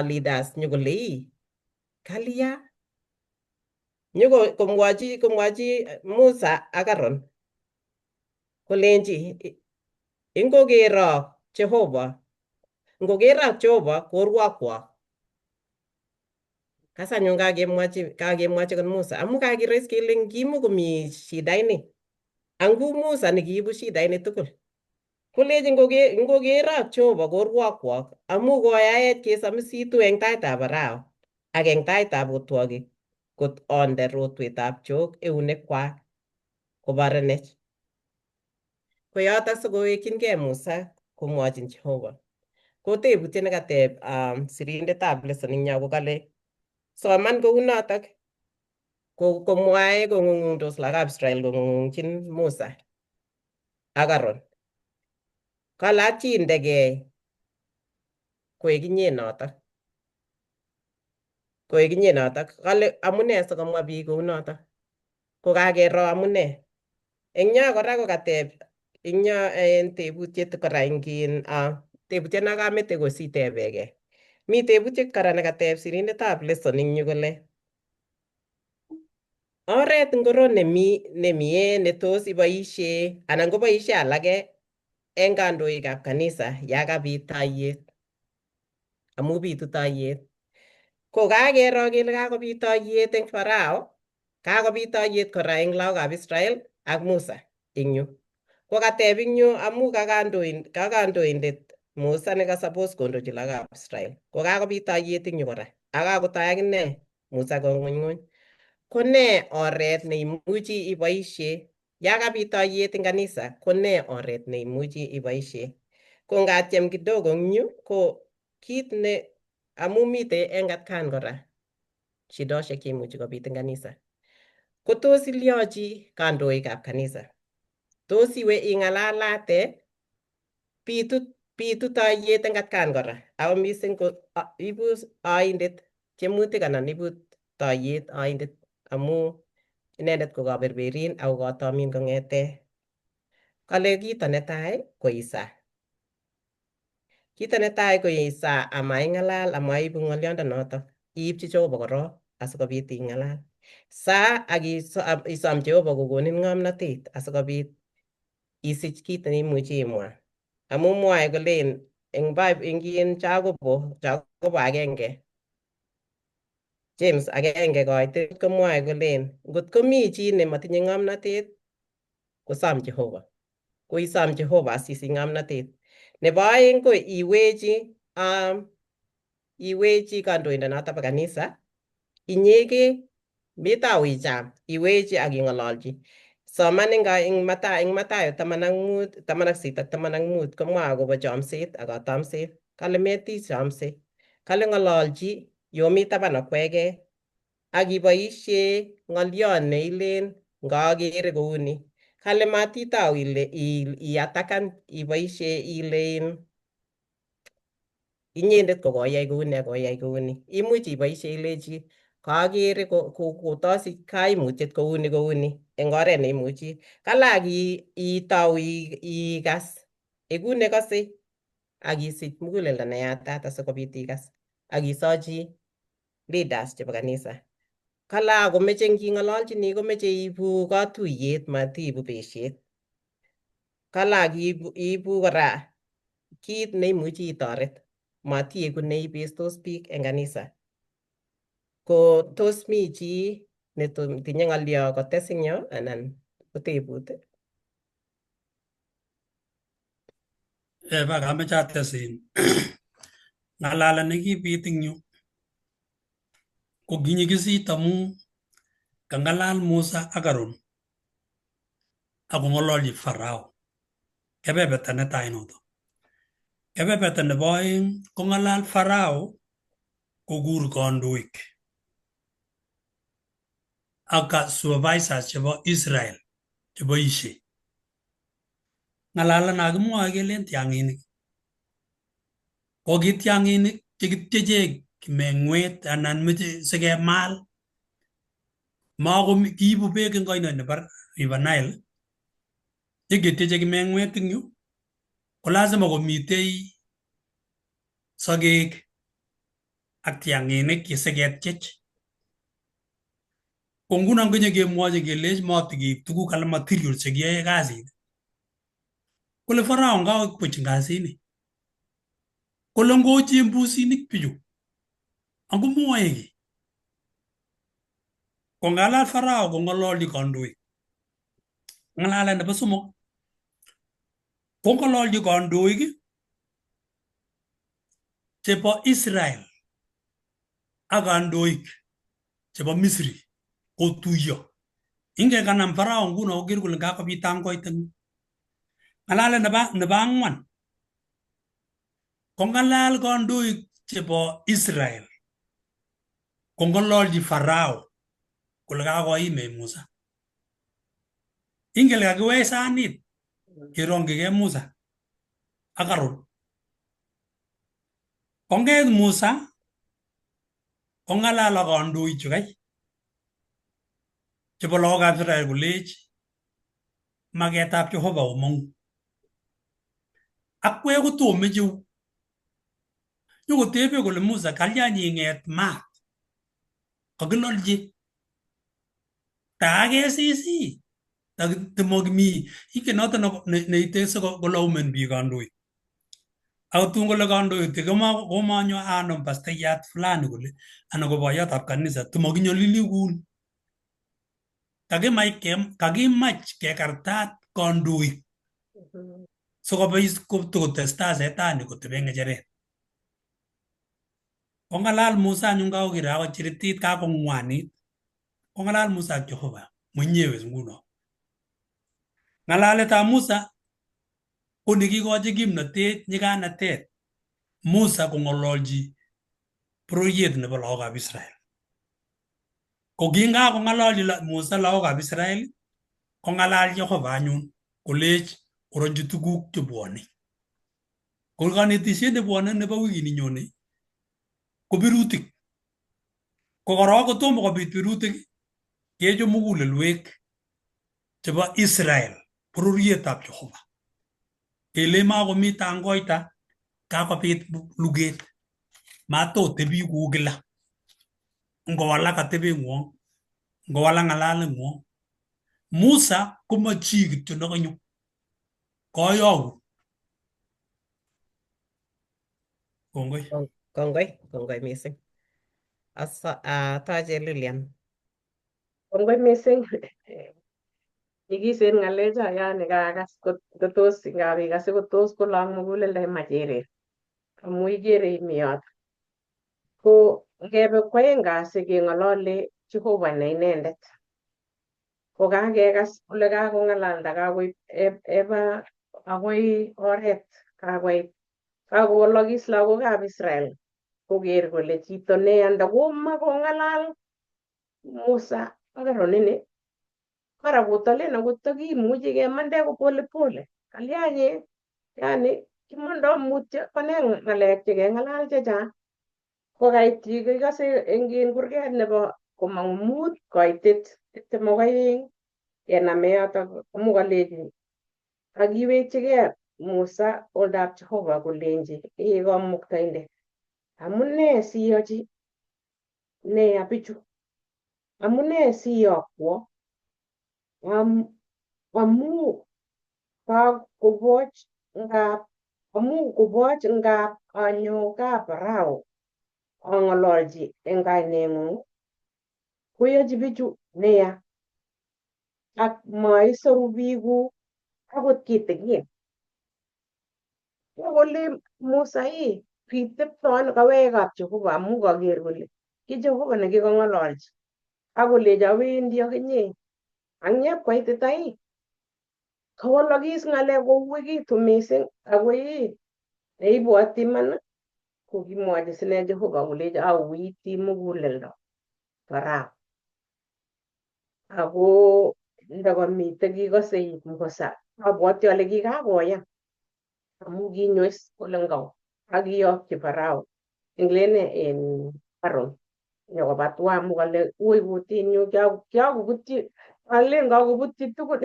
leaders nyokole ii kalya nyoko komwachi komwachi Musa ak Aaron kolenchi ingokerok Jehova ngokerok Jehova korwokwok. Kas anyun kakemwachi kakemwachi kot Musa amu kakirois kele ngimukomi shida ini angu Musa nekiibu shida ini tugul. Kolenchi ngokerok Jehova korwokwok amu koyaech kesamisitu eng taitab Farao ak eng taitab otwogik kot onde rotwetab chok eunekwak kobarenech. Ko yotok sikowekchingei Musa komwochin Jehova. Ko tebutiet nekateb sirindetab lesson ing yo ko kale soman kounotok komwae kong'ung'undos lagokab Israel kong'ung'unchin Musa ak Aaron. Kale achindegei koek inye notok. Koek inye notok. Kale amune sikomwa biik kounotok. Ko kakero amune. Eng yo kora kokateb eng yo en tebutiet kora eng tebutiet nakamete kositebekei. Mi tebutiet kora nekateb sirindetab lesson eng yu kole oret ngoro nemi nemie netos iboishe anan koboishe alake eng kandoikab kanisa ya kabit tayet amu bitu tayet. Ko kakero kele kakobit tayet eng Farao, kakobit tayet kora eng lagokab Israel ak Musa eng yu. Ko kateb eng yu amu ka kandoindet Musa ne ka suppose kondochi lagokab Israel. Ko kakobit tayet eng yu kora ak kakotoi akine Musa kong'unyng'uny. Ko nee oret neimuchi iboishe ya kabit tayet eng kanisa ko nee oret neimuchi iboishe? Ko ngatiem kidogo eng yu ko kit ne amu mitei eng atkan kora shidoshek cheimuchi kobit eng kanisa. Ko tos ilyochi kandoikab kanisa? Tos iwe ing'alalate bitu bitu tayet eng atkan kora ako mising ko ibu oindet tiemutik anan ibu tayet oindet amu inendet ko kaberberin ako katomin kong'ete. Kale kito netai ko isa. Kito netai ko isa amaing'alal amaibu ng'oliondo notok iipchi Jehova korok asikobit ing'alal. Saa ak isom Jehova kokonin ng'omnotet asikobit isich kit neimuchi imwa. Amu mwae kolen eng Bible eng in Jacobo Jacobo 1 James 1 koitet komwae kolen ngot komi chi nemotinye ng'omnotet kosom Jehova. Ko isom Jehova asisich ng'omnotet. Nebo aeng ko iwechi iwechi kandoindet noto bo kanisa inyegei metau icham iwechi ak ing'ololchi. Soman eng Matayo 15 18 ak 15 komwae akobo chomset ak katomset. Kale metisomse. Kale ng'ololchi yomi taban okwegei ak iboishe ng'oliot neilen ngakere kouni. Kale matitau ile iatakan iboishe ilen inyendet ko koyai kouni ak koyai kouni. Imuch iboishe ilechi kakere kotosich kaimutiet kouni kouni eng oret neimuchi. Kale ak itau ikas eku nekose ak isich muguleldo neyatat asikobit ikas ak isochi leaders chebo kanisa. Kale akomeche nging'ololchini komeche iibu katuyet matiibu beshet. Kale ak iibu kora kit neimuchi itoret matieku neibestos biik eng kanisa. Ko tos mi chi netinye ng'olyo kotes eng yo anan ko tebut? Eba kameche ates in ng'alalet nekibit eng yu ko kinyikisit amu kang'alal Musa ak Aaron akong'ololchi Farao. Kebeberta netai noto. Kebeberta nebo aeng kong'alal Farao kokur kandoik ak supervisors chebo Israel cheboisie. Ng'alalet nakimwoe kelen tiang'inik. Ko ki tiang'inik chekityeche kimeng'wet anan meche sikemal. Makomi kiibu beek eng oinet nebo River Nile, nyiketyeche kimeng'wet eng yu, ko lazima komitei sokek ak tiang'inik chesiketiech. Ko nguno konyekemwochi kelech matikeib tuguk alak materials chekiyoe kasit. Kole Farao ngawek buch eng kasini. Kole ngochi mbusinik bichu angomwoe ki. Kongalal Farao kong'ololchi kandoik. Ng'alalet nebo somok kong'ololchi kandoik chebo Israel ak kandoik chebo Misri kotuiyo. Ingen kanam Farao nguno koker kole kakobit tangoit eng yu. Ng'alalet nebo ang'wan kong'alal kandoik chebo Israel kong'ololchi Farao kole kakoimech Musa. Ingen kakiwech sanit kerongchigei Musa ak Aaron. Kong'et Musa kong'alal ak kandoichu kai chebo lagokab Israel kolech maketab Jehova omong'u. Akwek kotomeche u. Nyokotebe kole Musa kalya ing'et maat kakilolchi takesisi timokimi ingen noto neite sikolaumen biik kandoik. Ako tun kole kandoik komanyo anom pastayat fulani kole anan ko boyotab kanisa timokinyolili kuni. Kakimach kekartat kandoik sikobit kotestai setani koteben ng'echeret. Kong'alal Musa anyun kakoker kakochiritit kakong'wanit. Kong'alal Musa ak Jehova mwenyewe nguno. Ng'alaletab Musa ko nekikochi kimnotet nyiganatet Musa kong'ololchi bororiet nebo lagokab Israel. Ko kingakong'ololchi Musa lagokab Israel, kong'alal Jehova anyun kolech oronchi tuguk chebwone. Ko konetisiet nebwone nebo wikini nyone ko birutik. Ko korok kotomo kobit birutik kecho mugulelwek chebo Israel, bororietab Jehova. Kele makomi tangoita, kakobit luget. Matotebi kou kila. Ngowalak atebeng'wong, ngowalak ng'alaleng'wong. Musa koma chi kityo nekanyo. Koyoku. Kongoi. Kongoi, kongoi mising. Asa toche Lilian. Kongoi mising. Nyikisen ng'alecho yani kakas kotos ngap ikase kotos kolong muguleldo imach irir amu ikere imi yoto. Ko ngebe kwoeng kasi keng'olole Jehova ne inendet. Ko kakekas ole kakong'alalda kakoib eba akoi oret kakoit kakowalakis lagokab Israel koker kole chito neya ndakomakong'alal Musa ak Aaron ini mara kotolen akot takimuchi kemande ko pole pole kalya yani kimondo mutyo kone ng'alek chekeng'alal chechang ko kait kikose eng kurget nebo komong'u 5 koitet 22 kename yotok amu kalechin ak kiwekchigei Musa oldab Jehova kolenji ee kamuktaindet amune siyochi neya bichu amune siyokwo amu kakoboch ngap amu koboch ngap anyo kap Farao ang'ololchi eng kaineng'ung koyochi bichu neya ak maisoru biikuk akot kitikin. Kole Musa ii kitepto ano kawekab Jehova amu kaker kole ki Jehova nekikong'ololchi ak kolechi awendi akinye ang nyep koitita ii kawalakis ng'alek kouekitu mising ako ii neibwoti iman kokimwochi sine Jehova kolechi auiti muguleldo Farao ako ndakamite kikose Musa abwoti ale kikakoyan amu kinyo is kole ngau ak kiyokyi Farao inglene en Aaron. Nyokoba tuwa amu kale ui kutinyu kiakobutyi alen kakobutyi tugul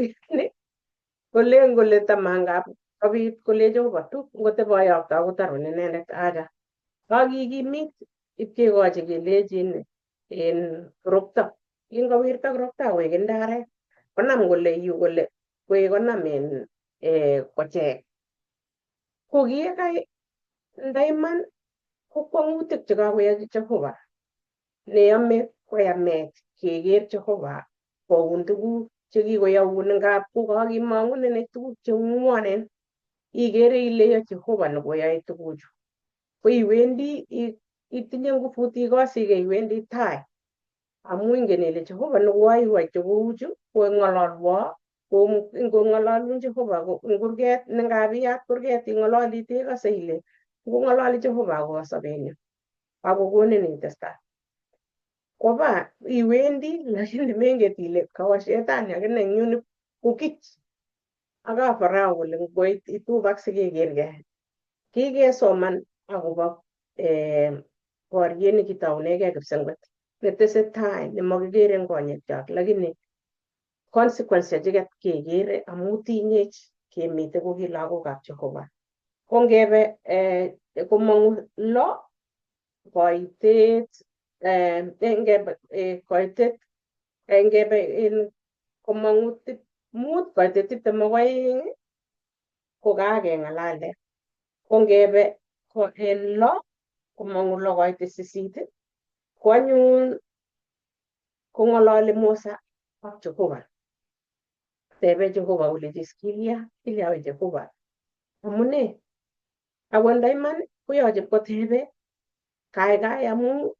kolen kole tamangap kobit kole Jehova tu ngotepoyokto kotarun inendet acha kakikimit ipkekochi kelechin en korokto kingowirta korokto akowek indaret konam kole yu kole koek konam en kochek ko kiyekai ndaiman ko kwong'utik chekakoyochi Jehova neyome koyamech keker Jehova koun tuguk chekikoyoun ngap kokakimong'unen tuguk cheng'wonen ikere ile yo Jehova nekoyoe tuguchu ko iwendi itinye nguvut ikosikei iwendi tai amu ingen ile Jehova nekoyoiwo chekouchu kong'ololwo ngong'ololun Jehova eng kurget nengap iyat kurget ing'ololi tekose ile ngong'ololi Jehova akobo sobenyu akokonin itestai koba iwendi lakini menget ile kawo shetani akine eng yun kokich aka Farao kole ngoit itupak sikekerkei kikesoman akobo boriet nekitounegei kipsengwet netesetai nemakikere eng konyekchok lakini consequence chechiket kekere amu tinyech kemite ko ki lagokab Jehova ko ngebe komong'u lo koitet ngebe koitet ngebe en komong'u 5 koitet 22 ko kakeng'alale ko ngebe ko en 6 komong'u 6 koitet 8 ko anyun kong'ololi Musa ak Jehova tebe Jehova kolechi kilya kilya we Jehova amune ako ndaiman koyoche kotebe kaikai amu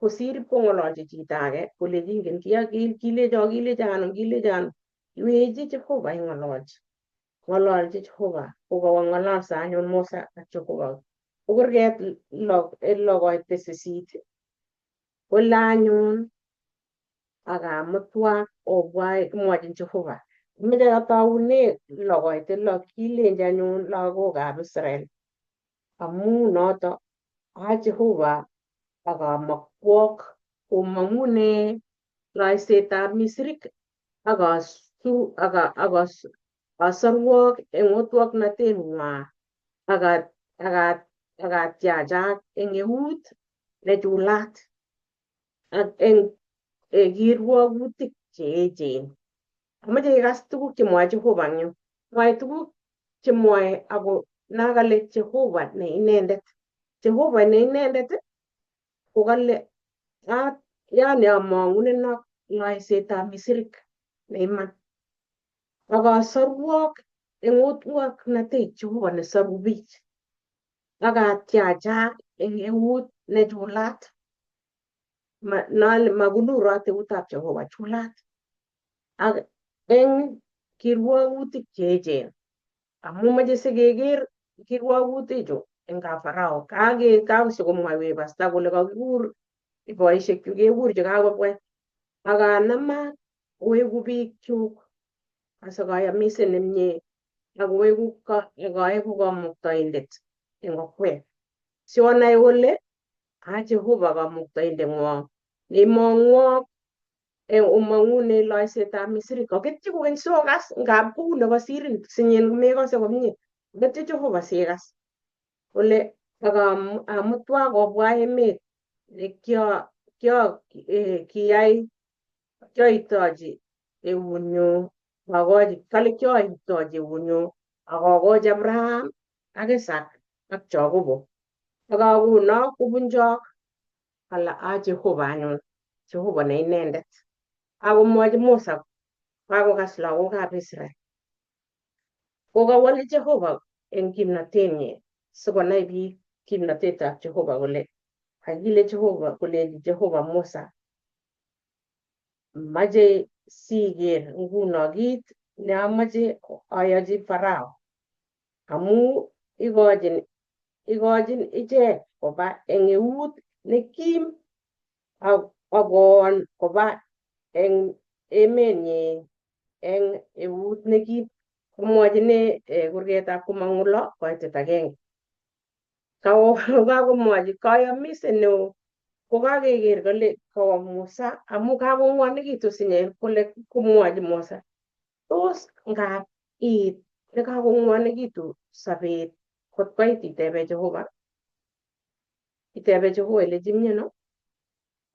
kosir ipkong'ololchi chito age kolechi ingen kilecho kilecho ano kilecho ano iwechi Jehova ing'ololchi ng'ololchi Jehova kokawo ng'ololso anyun Musa ak Jehova ko kurget 6 koit 8 kole anyun akamutwak obwa kimwochin Jehova imoche atoune 6 koit 6 kilenchi anyun lagokab Israel amu noto a Jehova akamakwok komong'une loisetab Misrik akasorwok eng otwoknateng'wa akatiachak eng eut nechulat ak eng kirwokutik cheechen. Amoche ikas tuguk chemwoe Jehova eng yu. Mwoe tuguk chemwoe ako nakale Jehova ne inendet. Jehova ne inendet ko kale yani among'unenok loisetab Misrik ne iman akasorwok eng otwoknatet Jehova nesoru biich akatiachak eng eut nechulat makulurot eutab Jehova chulat ak eng kirwokutik cheechen amu moche sikeker kirwokutichu eng kap Farao kakosikomwaiwech pasta kole kakikur boisiek chu kekur chekakobwa akanamak oeku biikchuk asikoyomise nemie akoeku akoeku kamuktaindet eng okwek sionai kole a Jehova kamuktaindeng'wong neimong'wok omong'une loisetab Misri koketyi kokeny siokas ngap kou nekosirin sinyin komekose komie koketyi Jehova sikas kole akamutwak obwa emet kiyai kioitochi eunyu akochi kale kioitochi eunyu akokochi Abraham ak Isaac ak Jacobo akakonok kobunchok kala a Jehova anyun Jehova ne inendet akomwochi Musa kakokas lagokab Israel kokawole Jehova eng kimnatenyi sikonai biik kimnatetab Jehova kole kakile Jehova kolechi Jehova Musa mache siker nguno kit neamoche ayochi Farao amu ikochin ichek koba eng eut nekim akoon koba eng emenyi eng eut nekim komwochine kurgetab komong'u 6 koitet 1 kakomwochi kayomiset neo Kokakeker kole kawo Musa amu kakong'wonekitu sinye kole komwochi Musa. Tos ngap iit nekakong'wonekitu sobet kot koit itebe Jehova, itebe Jehova ilechi miano,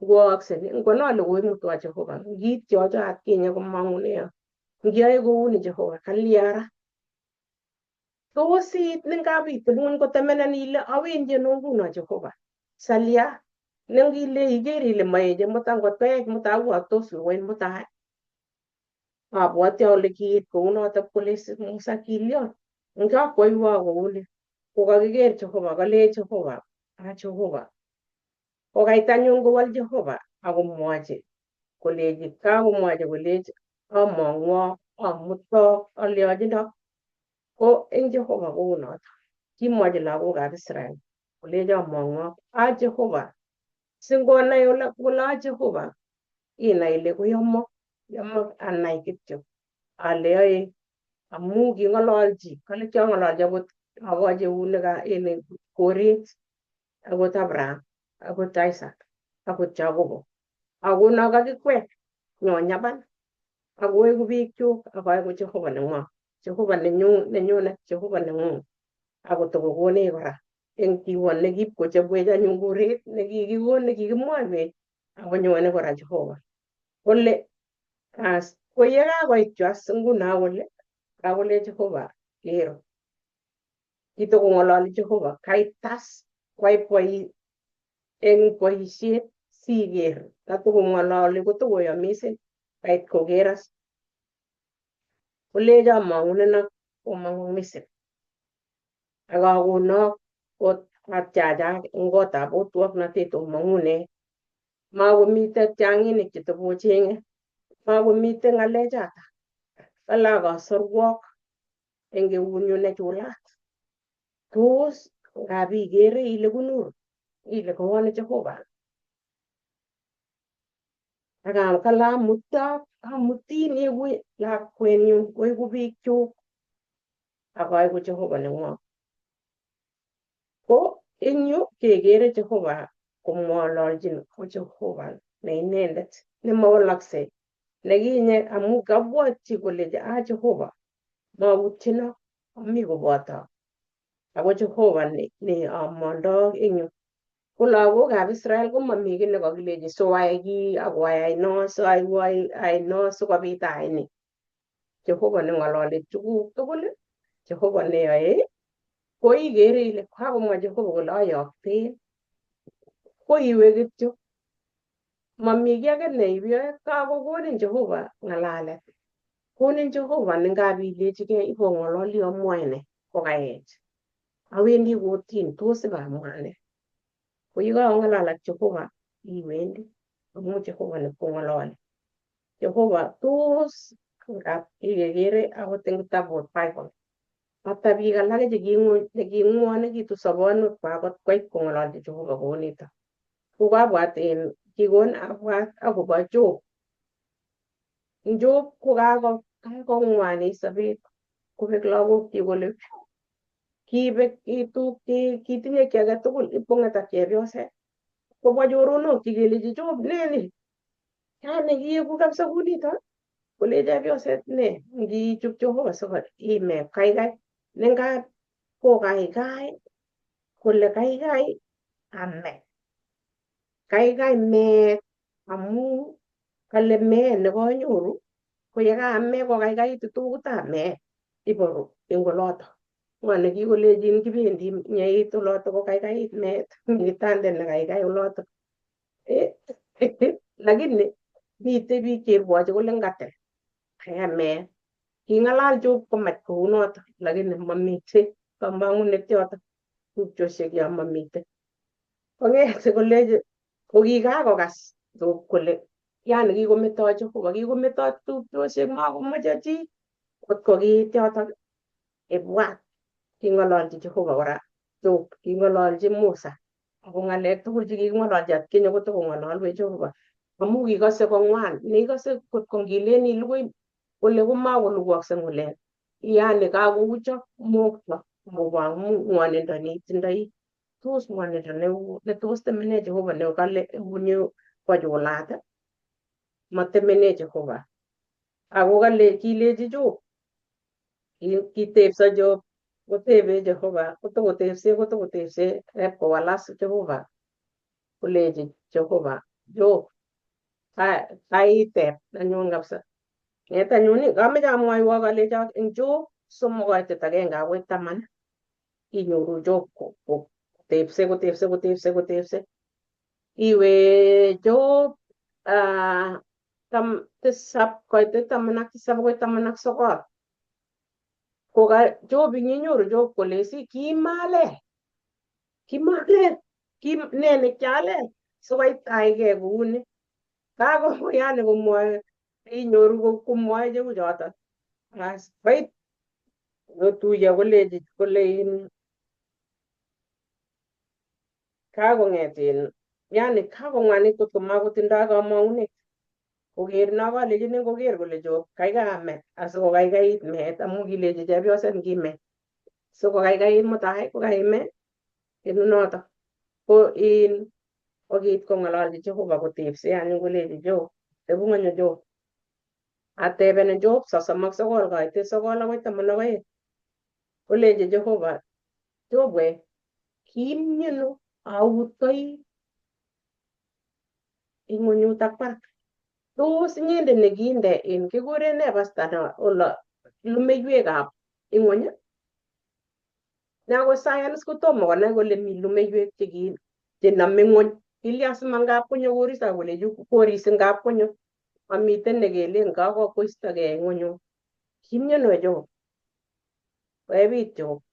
ngwookse ni, ngwono ale koimutwo Jehova, ngityocho atkinye komang'une yo. Ngiyoe kouni Jehova, kalya ra? Tos iit nengap itil ng'weny kotemenan ile awendi ano nguno Jehova, salya nengile iker ile maeche mutai ngot koech mutai abwattos koit mutai. Abwati ale kiit kounotok kole Musa kilion. Ngakwoiwo kouni. Kokakiker Jehova, kale Jehova, a Jehova. Kokait anyun kowal Jehova akomwochi kolechi kakomwochi kolechi among'wok, amutok, alyochindo. Ko eng Jehova kounoto. Kimwochi lagokab Israel kolechi among'wok, a Jehova. Singonai kole a Jehova, inai ile koyomo, yomo anai kityo ale yoe amu king'ololchi, kale kiang'ololchi akot akochi eunek en koret, akot Abraham, akot Isaac, akot Jacobo. Ako no kakikwek, nyonyaban, akoeku biikchuk, akoeku Jehova neng'wong, Jehova nenyu, nenyunet, Jehova neng'ung. Ako tokokonech kora eng kiwon nekipkochobwech anyun koret nekikikon nekikimwoiwech akonyone kora Jehova. Kole as ko yekakoit chu as nguno kole kakole Jehova kero. Kitokong'ololi Jehova kaitas kwai boi eng boisiet siker tatokong'ololi kotokoyomis kait koker as. Kolecho among'unenok omong'u Misri. Ak akonok ot atchachak eng kotab otwoknotet omong'une. Makomite tiang'inik chetokocheng'e. Makomite ng'alechata. Kale akasorwok eng eunyu nechulat. Tos ngap ikere ile kunur, ile koone Jehova. Aka kale amutok, amutin iku lakwenyu, oiku biikchuk, ak aeku Jehova neng'wong. Ko eng yu kekere Jehova komwololchin ko Jehova ne inendet nemawalaksei nekinye amu kabwotchi kole a Jehova mautchino ami koboto ako Jehova ne amondo eng yu. Ko lagokab Israel komami kiy nekakilechi soayai kii akoayai no soayai no sikobit ayai ni. Jehova neng'ololi tuguk tugul, Jehova neyoe, ko ikere ile kakomwa Jehova kole ayokten, ko iwe kityo. Mami kiy age neiyoe, kakokonin Jehova ng'alalet. Konin Jehova nengap ilechigei ibong'ololi amwae ne kokaech. Awendi kotin tos ibamwa ne. Ko yekakong'alal ak Jehova iwendi amu Jehova nekong'ololi. Jehova tos ngap ikekere akot eng kitabut Bible. Ata biik alake cheking'wonekitu sobonwekwak kot koit kong'ololchi Jehova kounito. Ko kabwat en kikon abwat akobo Job. Job ko kakong'wanit sobet kobek lagokchik kole kibek kituk kitinye kiy age tugul ipkong'et ak chepyoset. Kobwa choronokchik kelechi Job nee ni? Yani kieku kabisa kunito? Kole chepyoset ne ngichup Jehova siko ime kaikai nengap kokaikai kole kaikai ame. Kaikai meet amu kale meet nekanyoru ko yekaame kokaikaitu tukutab meet iboru eng oloto. Ng'o nekikolechin kibendi nyeit oloto kokaikait meet mi kitandet nekaikai oloto. Lakini mitei biik cherwochi kole ngatil kaikai meet. King'alal Job komach kounoto lakini mamitei kamang'unet yoto tupchosiek yo mamitei. Kong'et kolechi kokikakokas Job kole yani kikometo Jehova kikometo tupchosiek makomoche chi kot ko kiit yotok ibwat king'ololchi Jehova kora Job king'ololchi Musa ako ng'alek tugul chekiking'ololchi atkinye kotokong'ololwech Jehova amu kikose kong'wan neikose kot ko ngilen ilugui kole komakolugwokse ng'ulek yani kakouchok mokto akobo ng'wonindo neitindoi. Tos ngwonindo neu netos temene Jehova nekale eunyu kochulat matemene Jehova. Ako kale kilechi Job, kitepso Job kotebe Jehova kotokotepse kotokotepse rep kowalas Jehova kolechi Jehova Job kaitep anyun kabisa. Nget anyun kameche amwoiwok alecho eng Job 3 kaitet 1 akoi 10 inyoru Job kotepse kotepse kotepse kotepse. Iwe Job 7 kaitet 17 akoi 19. Koka Job inyoru Job kolesi kimalel kimalel ki ne nekialel sikoitaike kouni kako yani komwoe inyoru komwoe cheu choton. Bas koit kotuiyo kolechi kole in kakong'et in yani kakong'wanit kotko makotindoi kamong'unet koker no kalechini koker kole Job kaikai ame asikokaikait meet amu kilechi chepyoset ngime sikokaikait mutai kokaime noto ko in kokit kong'ololchi Jehova kotepse anyun kolechi Job tebung'onyo Job atebenin Job 39 kaitet 9 akoi 12 kolechi Jehova Job we kiimieno autoi ing'unyut ak barak tos inyendet nekinde in kikuren nee pasta no olo lumeiwekab ing'wony Nako science kotomo konai kole mi lumeiwek chenome ng'wony kilya simangap konyo koristo kole chu koris ngap konyo mamiten nekelen kakoistogei ng'wenyu kimiano Job koebit Job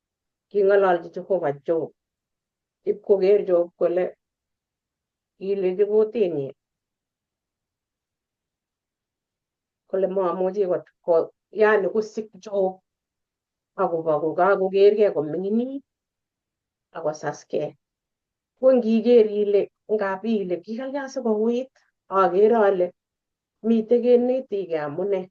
king'ololchi Jehova Job ipkoker Job kole kilechi kutinyi kole mamuchi ko yani kosik Job akobo kokakokerkei koming'init akosaskei. Ko ngiker ile ngap ile kikalya sikouit akere ale mitei kenetikei amune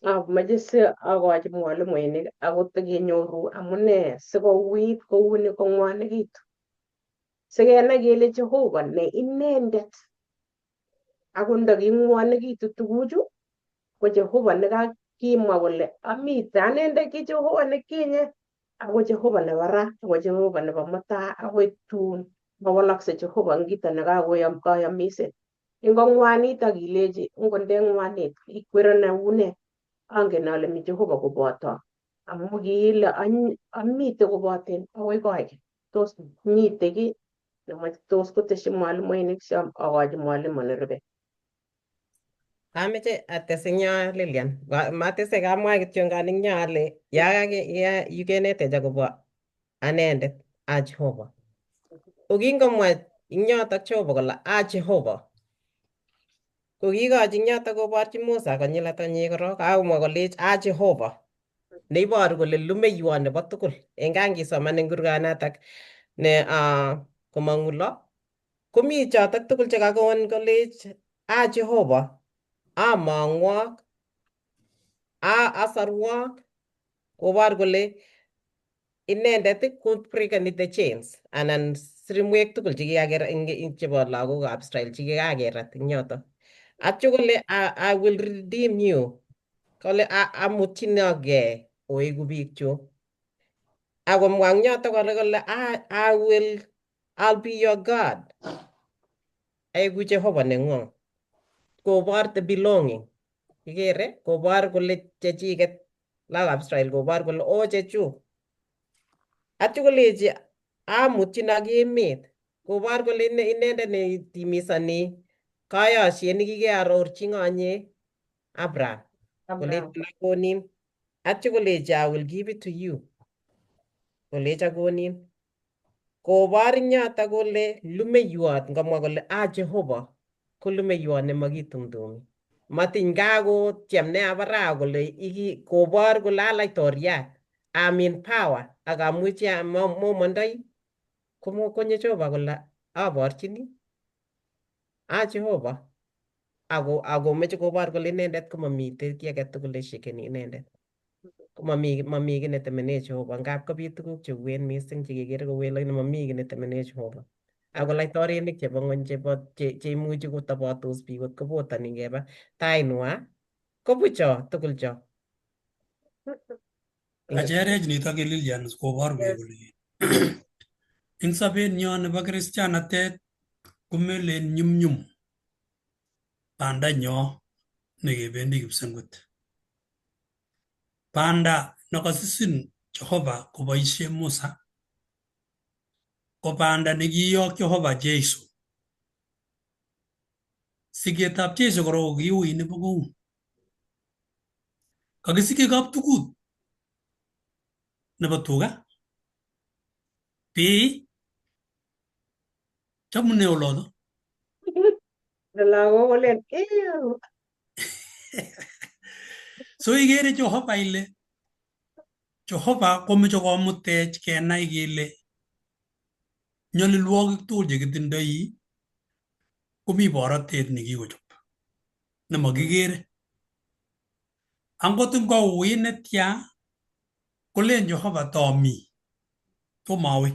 amoche si akochi mwalimuinik akot kenyoru amune sikouit kouni kong'wonekitu. Sikenai kele Jehova ne inendet akot ndaking'wonekitu tuguchu ko Jehova nekakimwa kole amite anendet ki Jehova nekinye ako Jehova nebo ra ako Jehova nebo mutai akoi tun mawalakse Jehova eng kito nekakoyom kayomiset. Ingong'wanit ak ilechi ngot ndeng'wanit ikwerone une angen ale mi Jehova koboto amu kiile amite koboten akoi koigeny. Tos mite kiy nemoche tos koteshi mwalimuinik si akochi mwalimu nerube. Ameche ates eng yo Lilian. Matese kamwa kityongan eng yo ale ya yukenetech akobo anendet a Jehova. Ko kingomwa ing yotok Jehova kole a Jehova ko kikochi ing yotok koborchi Musa konyil ata nyi korok kakomwa kolech a Jehova neiboru kole lumeiwon nebo tugul eng kangisoman eng kurganatak ne komong'u lo komi chotok tugul chekakon kolech a Jehova among'wok a asarwok kobor kole inendet ko breakeni the chains anan sirimwek tugul chekikaker eng chebo lagokab Israel chekikakerat eng yotok. Atyo kole I will redeem you. Kole amutchinogei oeku biikchuk. Akomwa eng yotok kole kole I'll be your God. Aiku Jehova neng'wong. Kobor the belonging. Ikere kobor kole chechiket lagokab Israel kobor kole o chechuk. Atyo kolechi amutyin ak emet kobor kole inendet netimisoni kayosiet nekikearorchi ng'onye Abraham kole Abraham. akonin atyo kolechi I will give it to you kolech akonin kobor ing yotok kole lumeiwot ngomwa kole a Jehova ko lumeiwot nemakitumtumi matiny kakotyem ne abara kole iki kobor kole a laitoriat I'm in power ak amuchi momondoi komo konyo Jehova kole aborchini a Jehova ako akomeche kobor kole inendet komamite kiy age tugul neshikeni inendet. Komami mami kiy netemene Jehova ngap kobit tuguk cheuen mising chekekere kouen lakini mami kiy netemene Jehova. Ako laitorinik chebo ng'ony chebo cheimuchi kotobotos biik kot kobotoni ngeba tai nwa kobucho tugul cho. Kacherech nitok Lilian koborwech kole eng sobenyo nebo kristianatet komelen nyumnyum bandanyo nekebendi kipsengwet. Banda nekosisin Jehova koboisie Musa ko banda nekiyok Jehova Jesu. Siketab Jesu kora ko kiui nebo kou. Kakisike kaptukut nebo tuga bii chamune oloto. Lagok kolen ew. So ikere Jehova ile Jehova komoche komutech kenai kele nyolilwokik tugul chekitindoi komi borotet nekikochob nemokikere. Angot ngouit netya kolen Jehova tomi tomawe.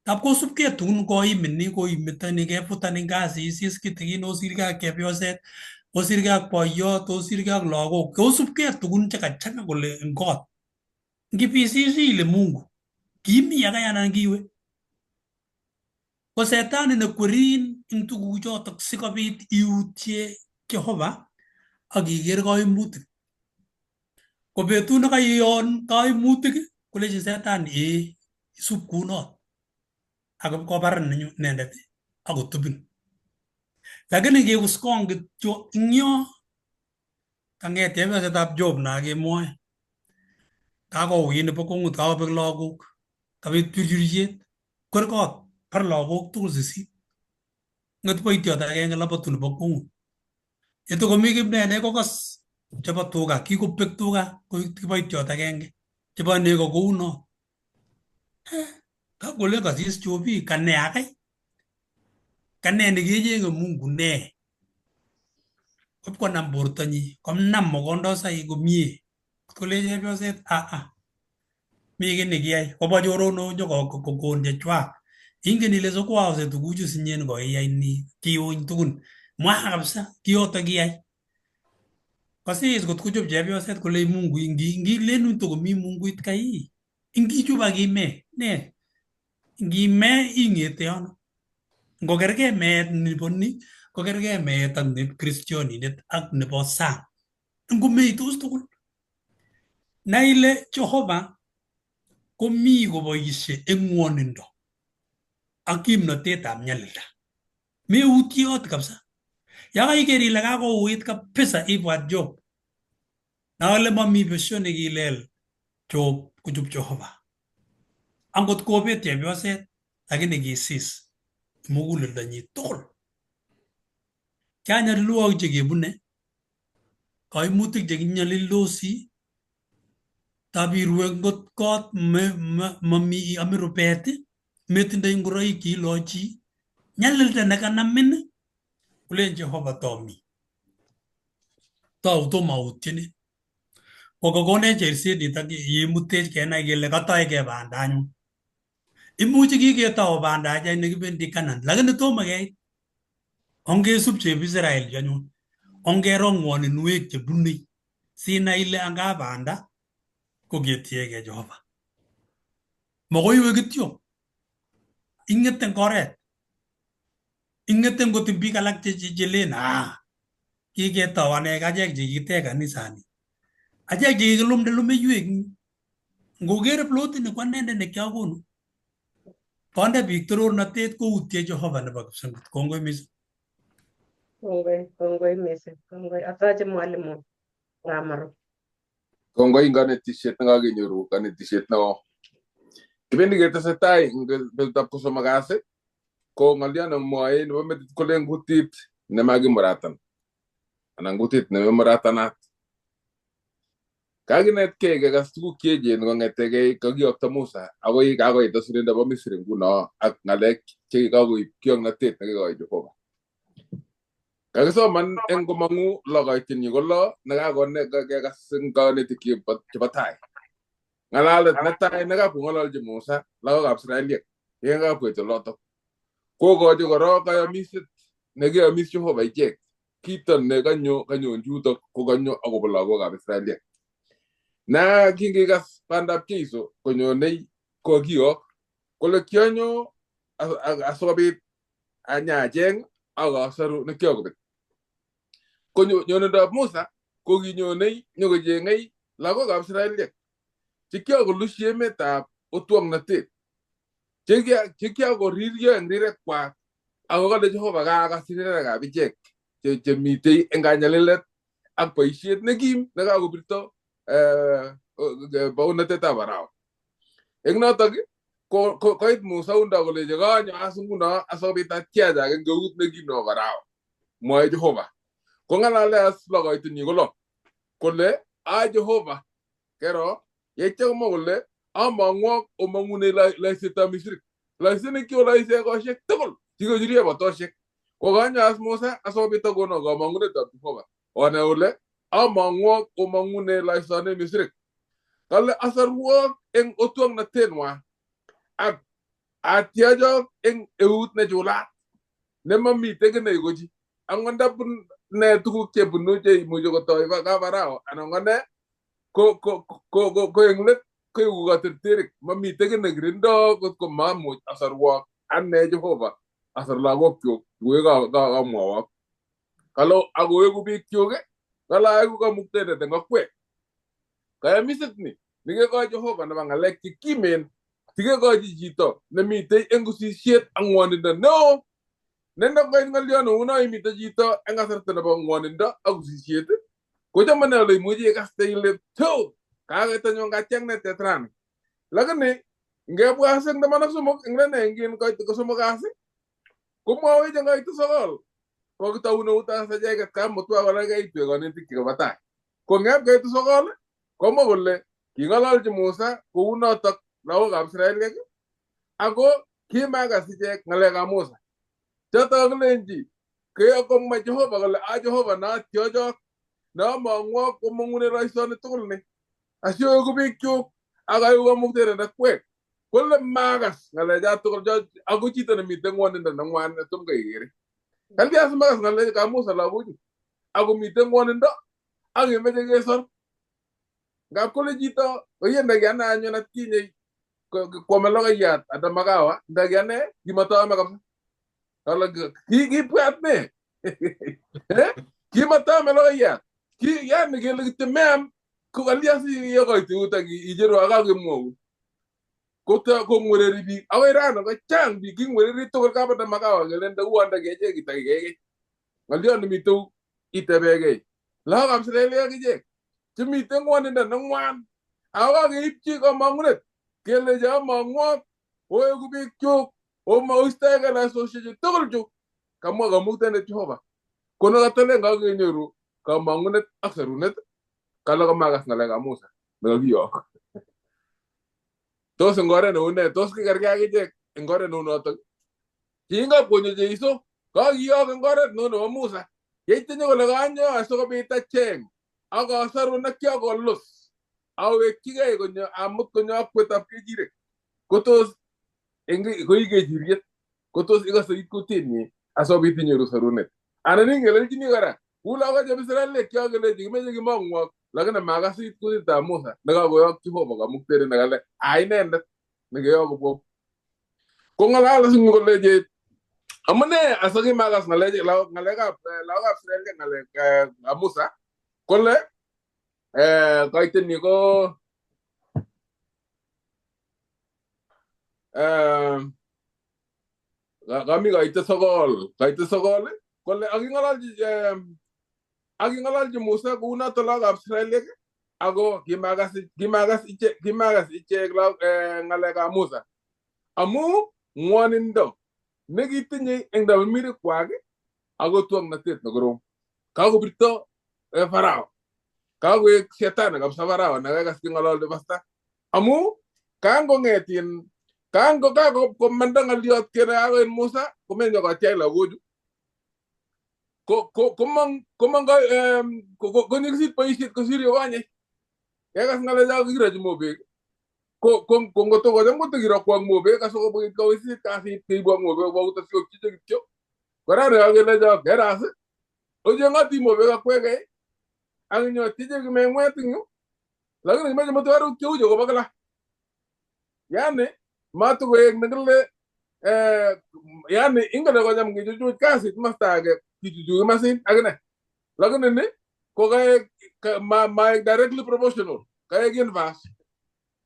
Tab kosubkei tugun koimin ni koimitoni kefutanin kasit isis kitikin osirgei ak chepyoset osirgei ak boiyot osirgei ak lagok kosubkei tugun chekachang'a kole eng kot. Ngipisisi ile Mungu kimi akai anan kiwe. Ko setani nekwerin eng tuguchotok sikobit iutye Jehova ak iker koimutik. Ko betut nekaiyon koimutik kolechin setani ee isub kunot ak kobarin inendet ak kotubin. Lakini ngikuskong kityo ing yo kang'et chepyosetab Job na kemwoe kakouit nebo kwong'ut kakobek lagok kabit birchirchiet kwer kot bar lagok tugul sisit ng'et boitiot agenge labotu nebo kwong'ut yetokomi kimnene kokas chebo tuga kikobek tuga koik kiboitiot agenge chebo nego kouno kakole kasis Jobi kane akai kane nekechenge Mungu ne konam bortonyi konam mokondosaik komie kole chepyoset aa mi kiy nekiyai kobwa choronok nyokokon chechwak ingen ile sokwaose tuguchu sinyen koiyai ni kiuny tugun mwa kabisa kiyoto kiyai kosis kot kochob chepyoset kole Mungu ngilen tokomi Mungu kai ingichob ak ime ne ngime ing'ete ano ngokergei meet nebo ni kokergei meet ak ne kristionindet ak nebo sang ngomeitos tugul nai ile Jehova komi koboisie eng ng'wonindo ak kimnotetab nyalilda meutyot kabisa ya kaiker ile kakouit kabisa ibwat Job na ole mami besio nekilel Job kochub Jehova angot kobet chepyoset lakini kisis muguleldonyi tugul chang nyalilwogik chekebune kaimutik chekinyolildosi tab irue ngot kot mami amin rubet metindoi ngoroik cheilochi nyalilda nekanamin kolen Jehova tomi tou tomautyenin kokakonech cherset nitok yeimutech kenai kele katoige banda anyun imuchi kiketou banda achek nekibendi Canaan lakini tomo keit ongesub chebo Israel chu anyun ongero ng'woninwek chebunei sinai ile anga banda ko ketiegei Jehova makoi iwe kityo ing'ete eng oret ing'ete ngot eng biik alak chelen ah kiketou anek achek chekikitech kanisani achek chekikilumde lumeiwek ngoker plotini ko anendet nekiakonu konde biik torornatet koutye Jehova nebo kipsengwet kongoi mising. Kongoi, kongoi mising, kongoi. Asache mwalimu Ramaru. Kongoi eng kanetishet nekakenyoru kanetishet neo. Kibendi ketesetai eng betutab kosomok kasi ko ng'olyo nemwoe nebo metit kolen kutit nemakimuratan anan kutit nememuratanat. Kakinetkei kekas tuguk cheechen kong'etegei kakiyokto Musa akoi kakoit asurin nebo Misri nguno ak ng'alek chekikakoib kioknotet nekikoi Jehova. Kakisoman eng komang'u logoityenyi ko lo nekakekas eng konetik chebo tai. Ng'alalet netai nekakong'ololchi Musa lagokab Israeliek yekakwet olotok. Kokochi korok kayamiset nekiyomis Jehova ichek. Kito ne kanyo chutok ko kanyo akobo lagokab Israeliek. Na kingikas bandab Jeiso konyonei kokiyok kole kionyo asikobit anyacheng ak asoru nekiokobet. Konyonindab Musa kokinyonei nyokocheng'ei lagokab Israeliek chekiakolushi emetab otwoknotet chekiakoriryo eng rirekwak ako kale Jehova kakas rirekab ichek chemitei eng kanyalilet ak boisiet nekim nekakobirto baunatetab Farao. Eng notok koit Musa undo kolechi kanyo as nguno asikobit atiachak eng eut nekim nebo Farao. Mwoe Jehova. Kong'alale as logoitonyi kolo kole a Jehova kero yeityo komwa kole among'wok omong'une loisetab Misri. Loiset nekioloise kosiek tugul chikochuryo botoshek. Kokanyo as Musa asikobit akono kamong'unetab Jehova. Onai ole among'wok omong'une loisoni Misri. Kale asorwok eng otwoknotenwa ak atiachok eng eut nechulat nemamite kiy neikochi. Angot ndabun ne tuguk chebunu cheimuchi kotoi kafarao anan ko ne ko eng let koeku katerterik mamite kiy nekirindo kotko mamuch asorwok ane Jehova asor lagokyuk kamwowok. Kalo akoeku bikyuk kale aeku kamuktaindet eng akwek. Kayamiset ni nikekoi Jehova nebo ng'alek chekimen sikekochi chito nemitei eng kusisiet ak ng'wonindo neo. Nendokoit ng'olyo neuno imite chito eng kasarta nebo ng'wonindo ak kusisiet kochome ne ole imuchi ikaste ile to kaketanyo katiaknatet rani. Lakini ngebwa eng 13 eng lene ingin koit kosomok kasi komwawech eng koitu 9 kokitou neutas icheket kamutwa kora keitwe konetik chebo tai. Ko ngep koitu 9 komwa kole king'ololchi Musa kounotok lagokab Israeliek ako kimakas ichek ng'alekab Musa. Chotok kilenji komwa Jehova kole a Jehova naatyochok neamong'wok komong'une loisoni tugul ni asioeku bikyuk ak aeku kamuktaindet akwek. Kole makas ng'alecha tugul ako chito nemite ng'wonindo neng'wan netom kai ikere. Kalya simakas ng'alekab Musa lagochu ako mite ng'wonindo ak kemeche kesor. Ngap kole chito oye ndakiane anyun atkinye kwame logoiyat ata makawa ndakiane kimataame kabisa. Kale kibwat ne? Kimataame logoiyat. Ki yani kele kityo meam ko kalya si yekoitu yutok icheru ak kakemwoun. Kong'wereri biik akoi rani kochang biik king'wereri tugul kabata makawa kele ndauon ndakechek kitakikekei. Ng'olyo nemitei itebekei. Lagokab Israeliek akichek chemite ng'wonindo neng'wan ako kakeipchi kamong'unet kelechi among'wok oeku bikyuk oistoekei loisosiechu tugul chu kamwa kamuktaindet Jehova. Kono katalen kakenyoru kamong'unet ak sorunet kale komakas ng'alekab Musa nekakiyok. Tos eng oret neu nee? Tos kikerkei akichek eng oret neu notok? Kingap konyo Jeiso kakiyok eng oret neu nebo Musa. Yeityo kole kanyo asikobit acheng ak asoru nekiakolus awekchigei konyo amut konyo akwetab kechirek. Kotos koi kechiriet kotos ikose it kutinyi asikobit inyoru sorunet. Anan ingelelchini kora kou lagok chebo Israeliek chekakelechi kimeche kimong'wok lakini makas it kutitab Musa nekakoyok Jehova kamuktaindet nekale a inendet nekeyok kobwa. Kong'alal kole amune asikimakas ng'alekab lagokab Israeliek ng'alekab Musa kole koiteni ko kami koite 9 kole aking'ololchi Musa kounoto lagokab Israeliek ako kimakas ichek ng'alekab Musa amu ng'wonindo nekitinye eng tamirmirikwak ako twoknotet nekorom. Kakobirto Farao. Kakoek shetani kabisa Farao nekakas king'ololdi pasta amu kangong'etin kangokomanda ng'oliot kele kakoit Musa komenyo kotiach lagochu. Ko komong komong konyikisit boisiet kosir yukonye. Kekas ng'alecho kikirochi mobek ko ngoto kocham kotokirokwok mobek asikobit kowisit kasit keibwok mobek kobwa kutosiokchiche kityo. Kora nekakelecho keras ocheng'oti mobek akwekei ak inyotiche kimeng'wet eng yu lakini kimeche matobaruk cheu chu kobo kila. Yani matokoek nekile yani ingen kocham kichuchuch kasit masta age kichuchuch kimasin akine. Lakini ni ko kaek maek directly proportional, kaek inverse.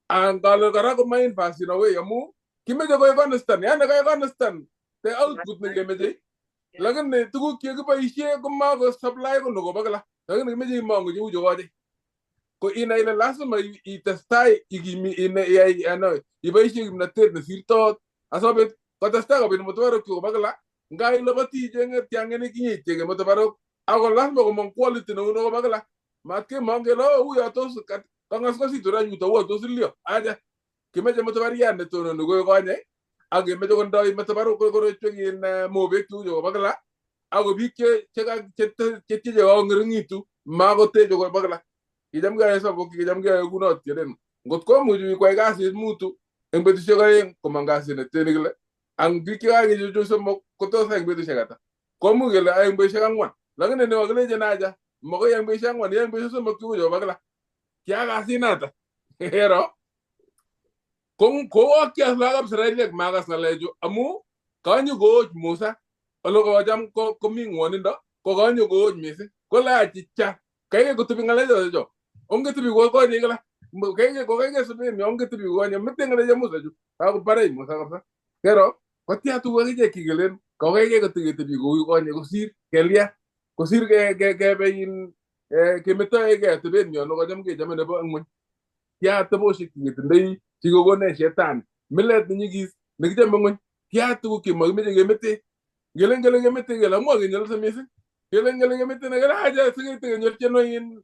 And kale kora ko ma inverse in a way amu kimeche koek constant, yani kaek constant the output nekemeche lakini tuguk chekiboisie komako supply ko nokobo kila lakini kimeche imongu cheu chukoche ko inai ile lazima itestai ikimi iyai ano iboisie kimnatet nesirtot asikobit kotestai kobit motobarok chu kobo kila nga iloboti ichenge tiang'enik inye ichenge motobarok ako lazima komong quality neu nokobo kila matkemong kele oh uyo tos kang'askositu ra yuto uo tos ilyo aja kimeche motobariat netononi koikonye ak kemeche kondoi motobarok korotwek in mobek chu kobo kila ako biik chetieche kong'ering'itu makoteche kobo kila. Kicham keyoe sabuk kicham keyoe kunot kelen ngot komuch biik kwai kasit mutu eng betusiek oeng komong kasit neten kile ang biik chekakechuchuch somok kotos eng betusiek ata komuch kele eng betusiek ang'wan lakini ni kakilechin aja makoi eng betusiek ang'wan eng betusiek somok cheu chebo kila kia kasit nata ero kowokyas lagokab Israeliek makas ng'alechu amu kanyokooch Musa ole kocham komi ng'wonindo ko kanyokooch missing kole achicha kaikai kotebi ng'alechoto cho ongetebi konye kila kaikai kokaikai sobeni ongetebi konye mete ng'alechu Musa chu kakobarech Musa kabisa kero kotia tuguk akichek kikelen kokaikai koteketebi kou konye kosir kelia kosir kebe in kemetoeke atebet nyo nekocham kechome nebo ng'weny tia ateboshek cheketindoi chikokonech shetani milet nenyikis nekichome ng'weny tia tuguk chemokimeche kemete ngelen kele kemete kele amwa kenyolse missing kelen kele kemete nekele aja sikete kenyorchino in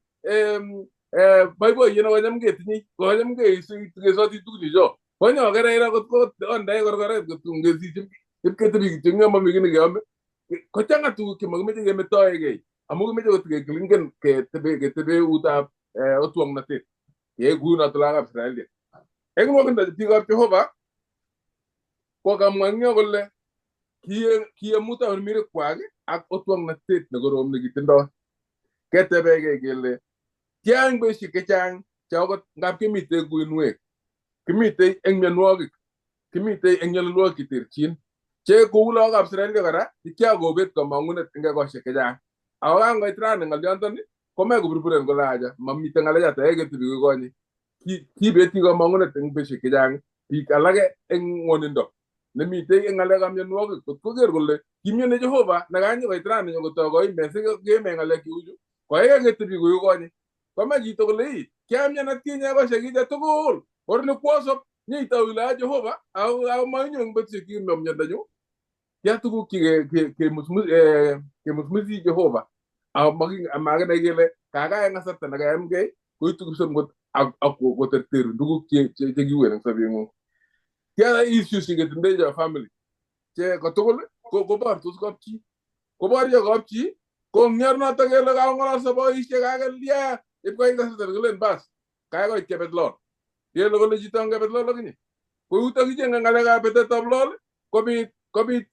boiboiyet nekocham ketinye kocham kesoti tugun chucho konyo kereira kot ko ondae korkoret kot ngesich ipketebi kityo eng yo mami kiy nekeome kochang'a tuguk chemokimeche kemetoekei amu kimeche kot kekilingen ketebe utab otwong'notet keyai kunoto lagokab Israeliek eng nwokindo biikab Jehova ko kamwa eng yo kole kiye tamirmirikwak ak otwong'notet nekorom nekitindoi ketebekei kele tia eng betusiek chechang che akot ngap kimitei eng uinwek kimitei eng mianwogik kimitei eng nyalilwogik cheterchin che kou lagokab Israeliek kora kiakobet komong'unet eng ekosiek chechang ako kangoit rani ng'olyondoni komach koburburen kole aja mamitei ng'alechoto yoe ketebi konye kibeti komong'unet eng betusiek chechang biik alake eng ng'wonindo nemitei eng ng'alekab mianwogik kot koker kole kimioni Jehova nekanyokoit rani nyokotoi koimech sikemei ng'alek cheuchu koikai ketebi kou konye komach chito kole ii kiamian atkinye ekosiek kiche tugul kor nikwosob nyeitou ile a Jehova ako mainyo eng betusiek chekimio miondonyu tia tuguk chekemusmusi Jehova amakinai kele kakai eng kasarta nekayamgei koitu kipsomgot ak koterterun tuguk chekiuen eng sobeng'ung. Tia issues cheketindoi chebo family che kotugul kobortos kapchi koborio kapchi ko ng'er noto kele kakong'ololso boisiek kakelia ipkoit kasarta nekilen bas kakoit kebet lol kele kole chito ngebet lol akinye ko yuto kichenge ng'alekab betetab lol kobit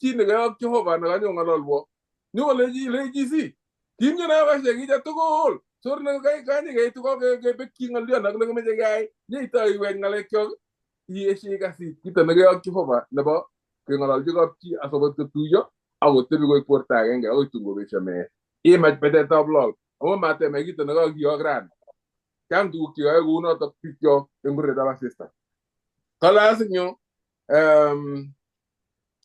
chi nekayok Jehova nekanyong'ololwo nyokolechi lechi si kimion ekosiek kiche tugul sor nekanyekeitu kokebekyi ng'olyon ak nekimeche keyai nyeitoi iwech ng'alekyok iyesie kasit kito nekeyok Jehova nebo keng'ololchi kapchi asikobit kotuiyo akotebi koik borto agenge akoi tun kobesio meet imach betetab lol amu matemai kito nekakiyok rani chang tuguk cheyoe kounotok bikyok eng kuretab asista kalas eng yu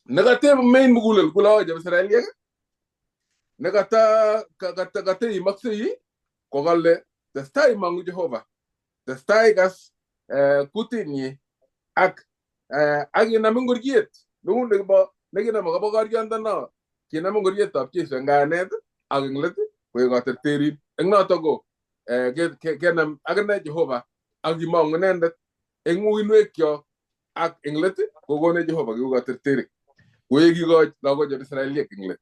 nekate mein mugulel ku lagok chebo Israeliek nekata kateimaksei ko kale testai imong'u Jehova testai kas kutinyi ak inam ingoriet neu nekibo nekinome kobokoriondono kinam ingorietab Jesu eng kayanet ak eng let koek katerterin eng notok ko kenam akine Jehova ak kimong'u inendet eng uinwekyok ak eng let kokonech Jehova kiu katerterik koye kikoch lagok chebo Israeliek eng let.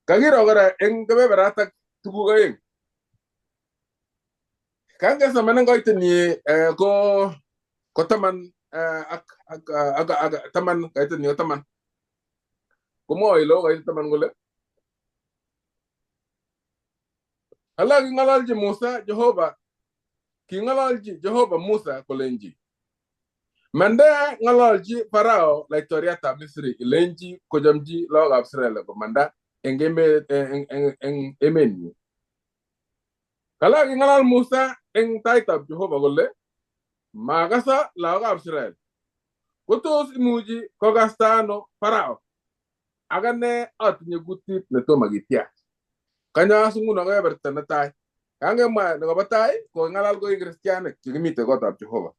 Kakiro kora eng kebeberatak tuguk aeng. Kangesoman eng koitenyi ko taman ak ak ak taman koitenyi ko taman. Komwoe lo koitet taman kole Ala king'ololchi Musa Jehova king'ololchi Jehova Musa kolenji Mande ng'ololchi Farao laitoriatab Misri ilenji kochomchi lagokab Israel komanda eng emet eng emenyi. Kala king'alal Musa eng taitab Jehova kole makasa lagokab Israel. Kotos imuchi kokasta ano Farao? Akane atinye kutit netomo kitiach. Kanya nguno kebeberta netai. Kangemwa nekobo tai kong'alal koik kristianik chekimite kotab Jehova.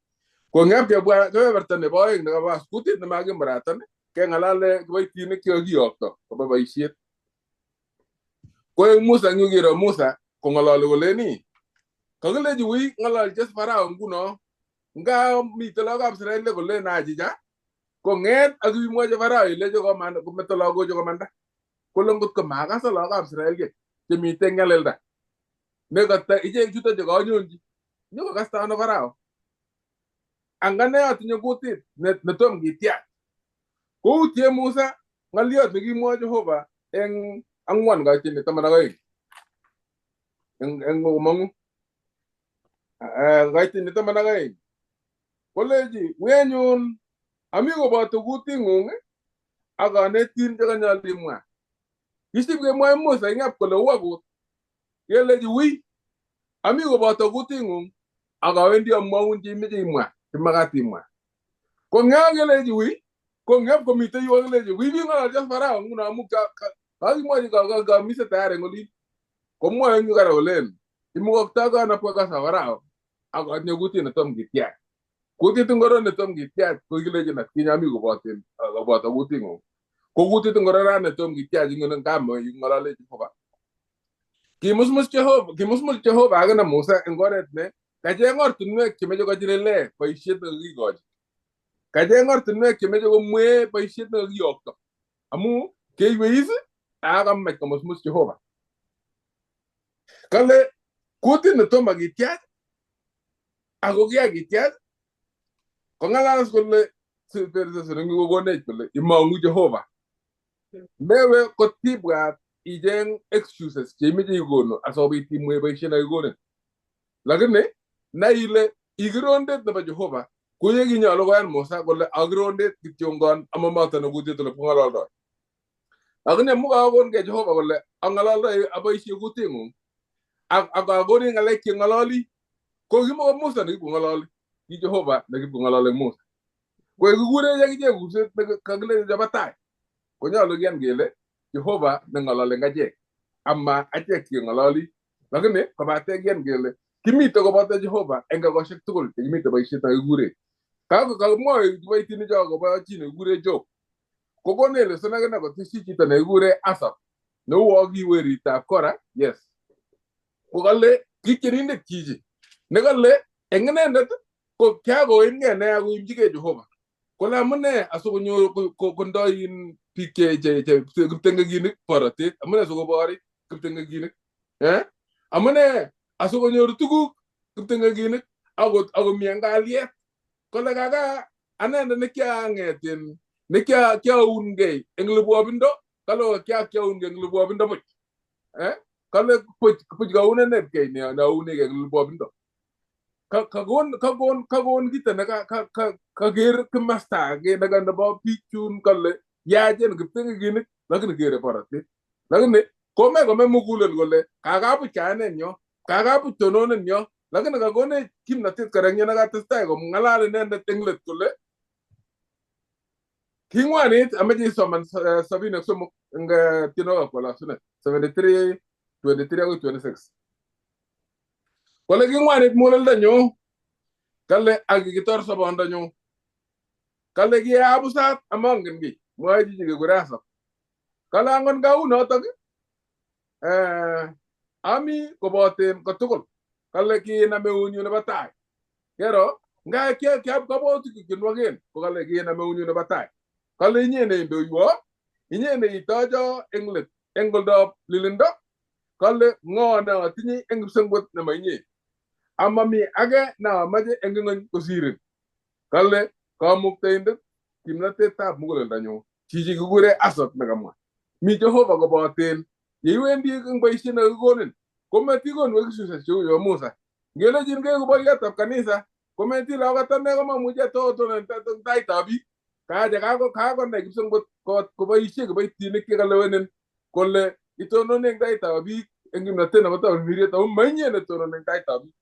Kong'em kebwa kebeberta nebo oeng nekobo kutit nemakimuratan keng'alale kiboitinik chekakiyokto koba boisiet. Ko eng Musa eng yu kiro Musa kong'ololi koleni kakilechi wui ng'ololchi Farao nguno nga mitei lagokab Israel kolen achicha kong'et ak ibimwochi Farao ilechi kometo lagochu komanda. Kole ngot ko makasa lagokab Israel chemiten nyalilda nekata ichek chuto chekanyonchi nyokokasta ano Farao. Angane atinye kutit netom kitiach. Koutie Musa ng'oliot nekimwoe Jehova eng ang'wan koitini 12 eng komong'u koitini 12 kolechi wi anyun ami koboto kuting'ung ak anetin chekanyolu imwa. Kisip kemwoe Musa ing'ab kole wakut kelechi wi ami koboto kuting'ung ak awendi amwoun cheimoche imwa chemakat imwa. Kong'e kelechi wi kong'e komite yu kelechi wi bing'ololchi Farao nguno amu kakimwochi kamise tayari eng olin. Komwoe eng yu kora kolen imukoktoi kanapwa kasa Farao ak atinye kutit netom kitiach. Kutit ingoro netom kitiach ko kilechin atkinye ami koboto kuting'ung. Ko kutit ingoro ra netom kitiach ing kamo ing'olole Jehova. Kimusmus Jehova akine Musa eng oret ne kacheng ortinwek chemeche kochilile boisiet nekakikochi. Kacheng ortinwek chemeche komwee boisiet nekakiyokto. Amu keiweis akamach komusmus Jehova. Kale kutit netomo kitiach ako kiakitiach kong'alal kole kokonech kole imong'u Jehova. Mewe kotibwat icheng excuses cheimeche ikonu asikobit imwe boisiet nekakikonin. Lakini nai ile ikirondet nebo Jehova ko yekinyolu koyan Musa kole akirondet kityongon amamoto ne kutit ole kong'ololdoi. Lakini amu kakonkei Jehova kole ang'ololdoi aboisie kuting'ung ak akonin ng'alek cheng'ololi ko kimoko Musa nekipkong'ololi ki Jehova nekipkong'ololi Musa. Ko kikurech akichek kurset nekakile chebo tai konyolu kiyan kele Jehova neng'ololi eng achek ama achek cheng'ololi. Lakini kobate kiyan kele kimite koboto Jehova eng ekosiek tugul chekimite boisiet nekikure. Kakimwoe kiboitinicho akobo chi nekikure Job. Kokonech lesson akine kotesyi chito nekikure Asaph neuo ki weritab Kora, yes. Kokale kitienindet chichi nekale eng inendet ko kiakoimgei nea koimchigei Jehova. Kole amune asikonyor kondoi biik che kiptengekinik borotet, amune sikobori kiptengekinik. Amune asikonyor tuguk kiptengekinik akomi eng kalyet. Kole kaka anendet nekiang'et nekiaungei eng libwobindo, kale kiaungei eng libwobindo buch. Kale buch kaunenetkei neaunegei eng libwobindo. Kakon kito ne kaker kimasta age neka nebo biik chun kale yachen kiptengekinik lakini kere borotet. Lakini kome kome mugulel kole kakabuch kayanenyo, kakabuch tononenyo, lakini kakonech kimnatet kora eng yo nekatestai kong'alal inendet eng let kole king'wanit ameche isoman 73 eng tienwogikab kolasunet 73 23 akoi 26. Kole king'wanit muguleldonyu, kale ak kikitor sobondonyu, kale kiabusat amongen kiy, mwoe chichi kekure Asaph. Kale angot kounotok ami koboten kotugul. Kale kinam eunyu nebo tai. Kero nga kabwatutik chenwoken ko kale kinam eunyu nebo tai. Kale inye neindoiwo, inye neitocho eng let eng oldab lilindo kale ng'o ne atinye eng kipsengwet nemainye amami age ne amache eng ing'ony kosirin. Kale kamuktaindet kimnatetab muguleldonyu. Chichi kikure Asaph nekamwa. Mi Jehova koboten yeiwendi eng boisiet nekakikonin komatikonwek excuses cheu chebo Musa. Ngelechin keku boiyotab kanisa kometile akot ane komamuchi atoton eng taitab biik. Kache kakonai kipsengwet koboisie kiboitinik chekalewenin kole itononi eng taitab biik eng kimnatet nebo tamirmiriet amu mainye netononi eng taitab biik.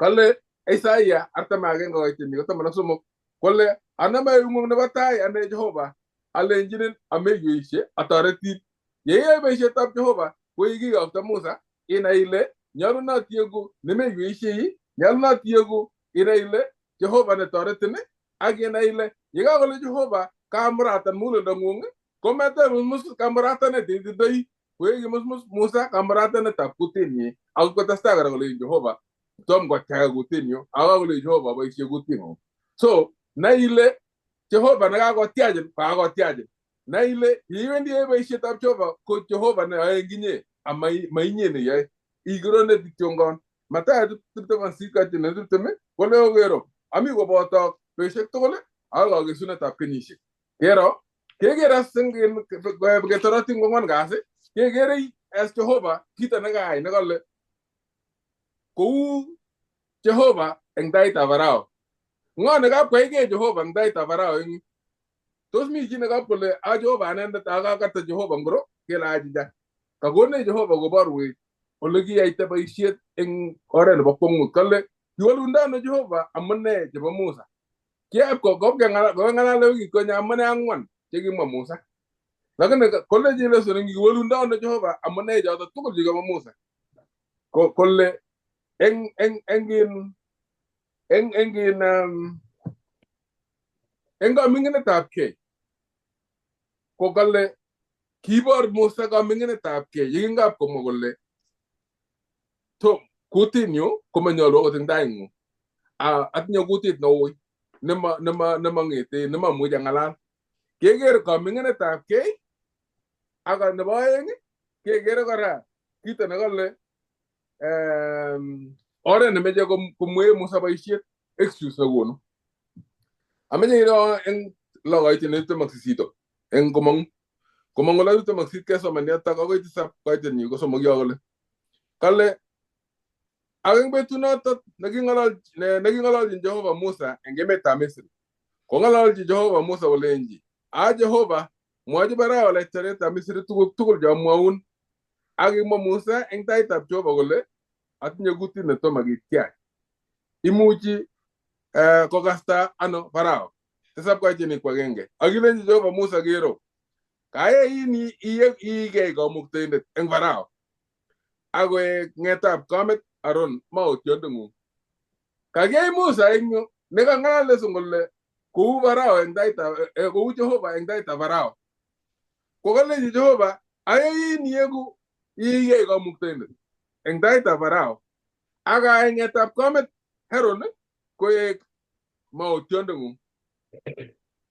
Kale Isaiah 41 koitini ko 13 kole aname eung'ung nebo tai ane Jehova alenjinin ameiweishe atoretin. Yeiyoe boisietab Jehova ko kikiyokto Musa inai ile nyolunot ieku nemeiweishei, nyolunot ieku inai ile Jehova netoretin ak inai ile yekakole Jehova kamuratan muguleldong'ung kometemusmus kamuratanet neitindoi koek musmus Musa kamuratanetab kutinyi ak kotestai kora kole Jehova tom kotyaka kutinyu ak kakole Jehova boisie kuting'ung. So nai ile Jehova nekakotyachin kokakotyachin. Nai ile yeiwendi iyoe boisietab Jehova ko Jehova neyoe eng inye ama mainye neyoe. Ikironet kityongon. Mathayo 28:20 kole okero ami kobotok betusiek tugul akoi kakesunetab kenyisiek. Kero keker as ketorotin kwangwan kasi kekere as Jehova kito nekayai nekale kou Jehova eng taitab Farao. Ng'o nekapkwaikei Jehova eng taitab Farao eng yu? Tos mi chi nekap kole a Jehova anendet akakata Jehova ngoro kele achicha. Kakonech Jehova koborwech ole kiyaita boisiet eng oret nebo kwong'ut. Kale kiwolundo ano Jehova amune chebo Musa. Kiap kokang'alale wikit konye amune ang'wan chekimwa Musa. Lakini kole chileso kiwolundo ano Jehova amune choto tugul chekabo Musa. Kole eng eng eng eng eng eng kaming'inetab kei ko kale kibor Musa kaming'inetab kei yekingap komwa kole to kutinyu komanyolu akot eng taing'ung. Atinye kutit neui nemang'ete nemamuchi ang'alal. Keker kaming'inetab kei ak nebo oeng kekere kora kito nekale oret nemeche komwee Musa boisiet excuse nekonu. Ameche iro eng logoit 28 eng komong'u. Komong'u lo 28 kesoman yotok akoi 7 koitenyi ko somok yo kole. Kale ak eng betunoto neking'ololchin Jehova Musa eng emetab Misri. Kong'ololchi Jehova Musa kolenji, a Jehova, mwochi Farao laitoriatab Misri tuguk tugul cheamwoun. Ak kimwa Musa eng taitab Jehova kole atinye kutit netomo kityach. Imuchi kokasta ano Farao. 7 koitini 1. Ak kilenji Jehova Musa kero, kayain iigei kamuktaindet eng Farao ak koek ng'etab kamet Aaron maotyondeng'ung. Kakiyai Musa eng yu nekang'alal leso kole kou Farao eng taitab kou Jehova eng taitab Farao. Kokalenji Jehova ayain ieku iigei kamuktaindet eng taitab Farao ak ayai ng'etab kamet Heron koek maotyondeng'ung.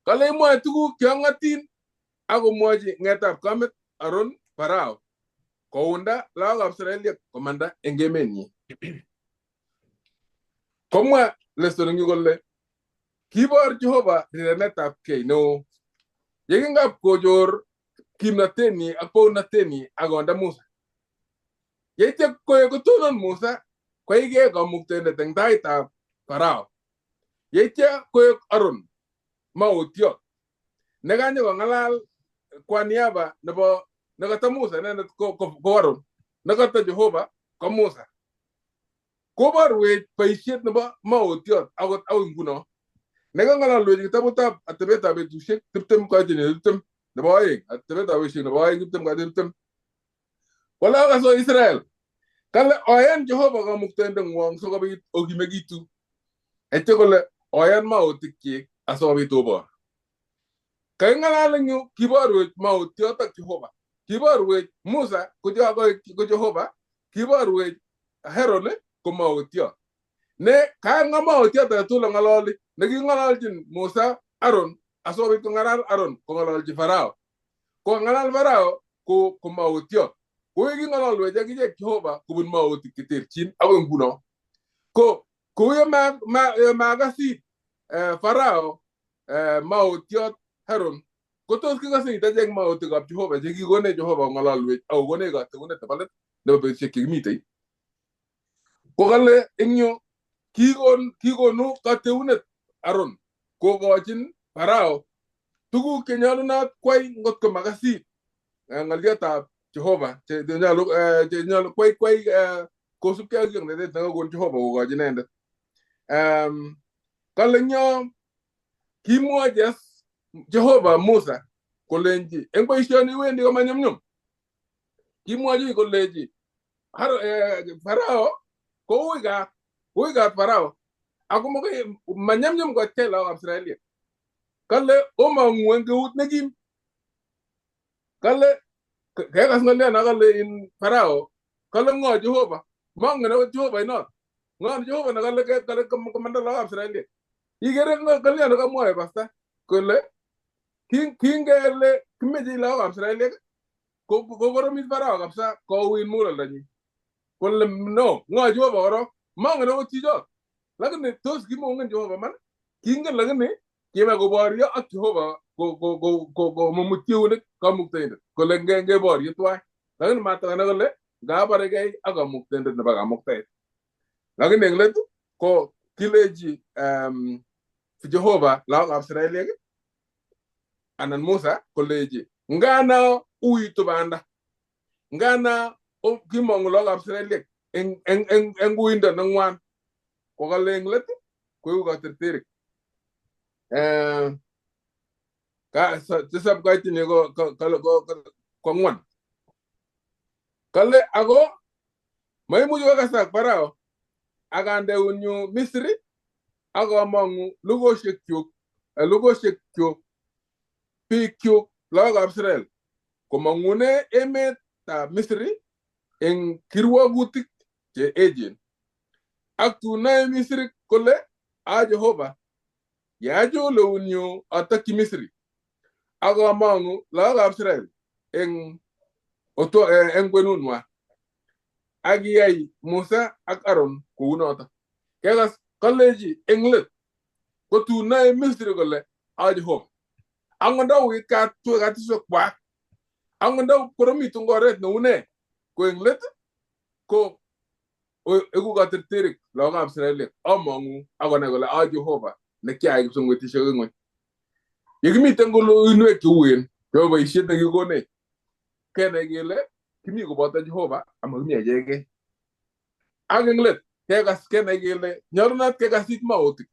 Kale imwae tuguk cheang'otin ak komwochi ng'etab kamet Aaron Farao kounda lagokab Israeliek komanda eng emenyi. Komwa lesson eng yu kole kibor Jehova rirenetab kei neo yekingap kochor kimnatenyi ak bounatenyi ak konde Musa. Yeityo kotonon Musa koigei kamuktaindet eng taitab Farao. Yeityo koek Aaron maotyot nekanyo kong'alal kwa niaba nebo nekata Musa inendet ko Aaron nekata Jehova ko Musa. Koborwech boisiet nebo maotyot akot akoi nguno. Nekang'alalwech kitabutab atebetab betusiek 20 koitini 20 nebo oeng atebetab betusiek nebo oeng 20 koitini 20. Kole okaso Israel kale oyan Jehova kamuktaindeng'wong sikobit okimekitu. Aityo kole oyan maotikyik asikobit obor. Kaking'alal eng yu kiborwech maotyot ak Jehova. Kiborwech Musa ko Jehova, kiborwech Heron ko maotyot. Ne kang'a maotyot age tugul ng'ololi neking'ololchin Musa Aaron asikobit kong'alal Aaron kong'ololchi Farao. Kong'alal Farao ko maotiot. Ko king'ololwech akichek Jehova kobun maotik cheterchin akoi nguno. Ko kou ye makasit Farao maotiot Aaron, ko tos kikosit achek maotikab Jehova chekikonech Jehova kong'ololwech ak kokonech katekunet nebo let nebo betusiek chekimitei. Ko kale eng yu kikonu kateunet Aaron kokochin Farao tuguk chenyolunot kwai ngotko makasit ng'oliotab Jehova chenyolu kwai kosubkei ak kioknotet nekakon Jehova kokochi inendet. Kale eng yo kimwochi as Jehova Musa kolenji eng boisioni iwendi komanyumnyum. Kimwochi kolenji Farao koui kat Farao ako manyumnyum kotkei lagokab Israeliek. Kale omong'u eng keut nekim. Kale kekas ng'oliot no kale in Farao kale ng'o Jehova? Mongen akot Jehova inot. Ng'o Jehova nekale kale komanda lagokab Israeliek. Ikere ng'oliot nekamwoe pasta kole kingele kimeche lagokab Israeliek kokoromit Farao kabisa kouit muguleldonyin. Kole no, ng'o Jehova korok? Mongen akot chichot. Lakini tos kimongen Jehova man? Kingen lakini kimach koboryo ak Jehova komumutyi eunek kamuktaindet kole ngeborye tuwai. Lakini matakana kole ngabarekei ak kamuktaindet nebo kamuktaet. Lakini eng let ko kilechi Jehova lagokab Israeliek anan Musa kolechi ngana uitu banda. Ngana kimong'u lagokab Israeliek eng uindo neng'wan. Kokale eng let koiku katerterik. Tisab kaitinyi ko ang'wan. Kale ako maimuch kokasak Farao ak andeunyu Misri ak among'u lugoshekyuk biikkyuk lagokab Israel komong'une emetab Misri eng kirwogutik che echen. Ak tun noe Misri kole a Jehova yeachul eunyu atokyi Misri ak among'u lagokab Israel eng kwenunwa. Ak kiyai Musa ak Aaron kounoto. Kekas kalechi eng let kotun noe Misri kole a Jehova. Angot ndauit katiswekwak, angot ndakoromitu eng oret neu nee, ko eng let ko eku katerterik lagokab Israeliek among'u akonai kole a Jehova nekiayai kipsongwetisiek eng ng'wony. Yekimiten uinwek cheuen chebo boisiet nekikonech, kenai kele kimi koboto Jehova amakimi achekei. Ak eng let kekas kenai kele nyolunot kekasit maotik.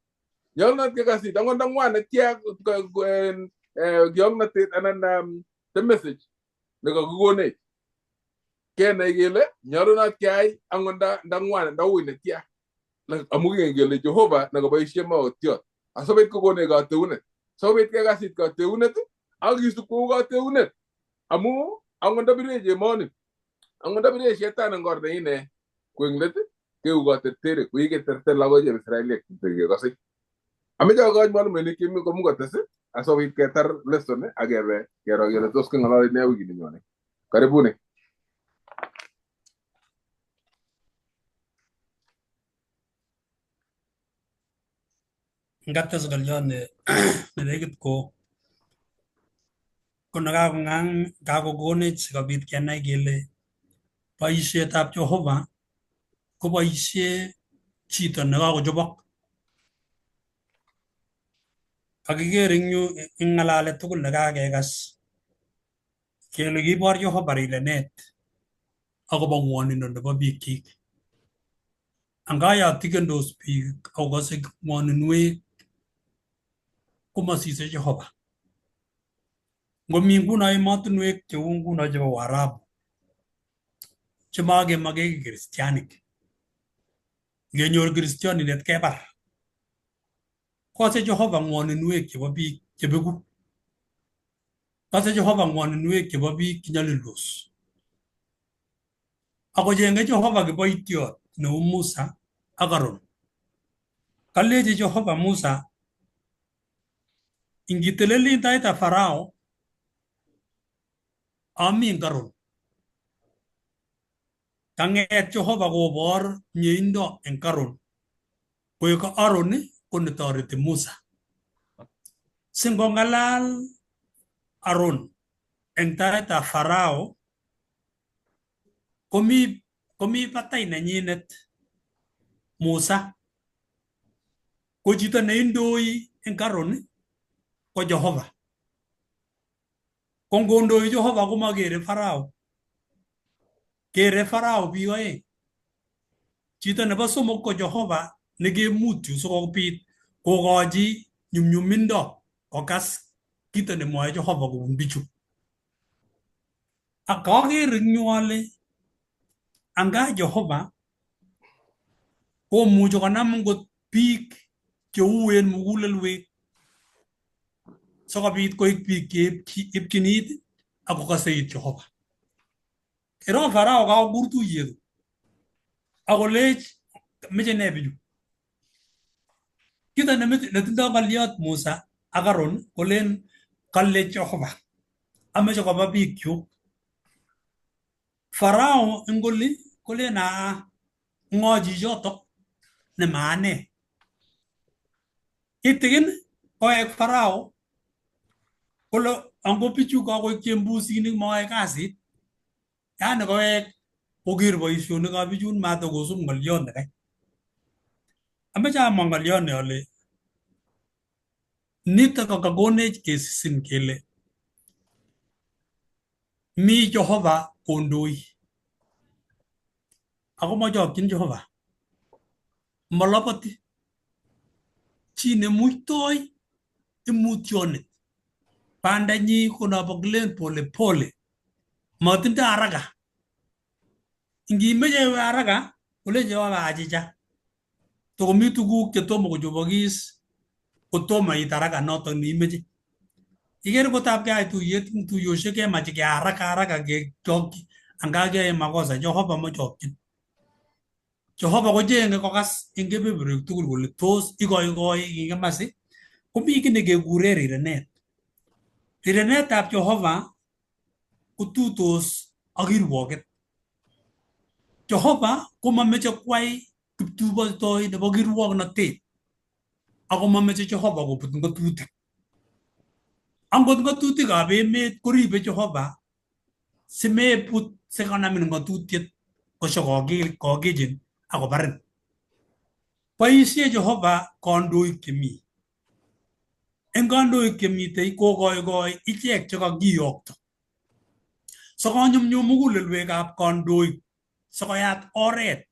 Nyolunot kekasit angot ndang'wan netya kioknotet anan the message nekakikonech. Kenai kele nyolunot keyai angot ndang'wan ndaui netya. Amu kingen kele Jehova nekaboisie maotiot asikobit kokonech kateunet. Sikobit kekasit kateunet ak kisub kou kateunet. Amu angot ndabirech emoni, angot ndabirech shetani eng or neine, ko eng let keku katerterik, kokiketerter lagok chebo Israeliek chekekose. Ameche akoch mwalimuinik chemi komuch kotes asikobit ketar lesson ak kebe kero kele tos king'olole nee wikit nenyone. Karibuni. Ngates ng'oliot ne nekit ko nekakong'ang kakokonech sikobit kenai kele boisietab Jehova ko boisie chito nekakochobok. Kakiker eng yu eng ng'alalet tugul nekakekas kele kibor Jehova rirenet akobo ng'wonindo nebo biikchik. Anga yatikendos biik akokose ng'woninwek komasise Jehova. Ngomi nguno emotinwek cheu nguno chebo Waarabu chemakemake kristianik. Ngenyor kristianindet kebar. Kose Jehova ng'woninwek chebo biik chebeku. Kose Jehova ng'woninwek chebo biik chenyolildos. Akochenge Jehova kiboitiot neu Musa ak Aaron. Kalechi Jehova Musa, ingiteleli taitab Farao Ami eng Aron. Kang'et Jehova kobor mieindo eng Aron. Koek Aron ko netoreti Musa. Singong'alal Aron eng taitab Farao komi batai nenyinet Musa. Ko chito neindoi eng Aron ko Jehova. Ko ngondoi Jehova komakere Farao. Kere Farao biik oeng. Chito nebo somok ko Jehova nekemutyu sikobit kokochi nyumnyumindo kokas kito nemwoe Jehova kobun bichu. Ak kaker eng yu ale anga Jehova komuchi konam ngot biik cheuen mugulelwek sikobit koik biik cheipchin it ak kokase it Jehova. Iro Farao kakokur tuyet akolech meche nee bichu. Kito netindoi ng'oliot Musa ak Aron kolen kale Jehova ameche koba biikchuk. Farao eng oli kolen aa ng'o chichotok ne maane. Kitikin kowek Farao kole ango bichu kakoik chembusinik moyoe kasit, yani kowek koker boisionikab bichun matokosub ng'oliot nekai. Ameche amwa ng'oliot ni ale nitok ko kakonech kesisin kele mi Jehova kondoi ako mochokchin Jehova. Moloboti. Chi nemuitoi imutyonit. Bandanyi ko nobo kilen pole pole. Motindo haraka. Ingimeche iwe haraka kolen Jehova achicha. Tokomi tuguk chetomo kochobokis kotomo iit haraka notok neimeche. Ikere kotab keai tuyet eng tuiyosiek kemach ke haraka haraka kechokyi anga keyoe makosa. Jehova mochokchin. Jehova kochenge kokas eng kebeberwek tugul kole tos ikoikoi eng komasi komi kiy nekekure rirenet. Rirenetab Jehova kotutos ak kirwoket. Jehova komameche kwai kiptubotoi nebo kirwoknotet ako mameche Jehova kobut ng'atutik. Angot ng'atutikab emet koribe Jehova simebut sikonamin ng'atutiet kosho kokichin akobarin. Boisie Jehova kandoik chemi. Eng kandoik chemitei kokoikoi ichek chekakiyokto. Sikonyumnyum mugulelwekab kandoik sikoyat oret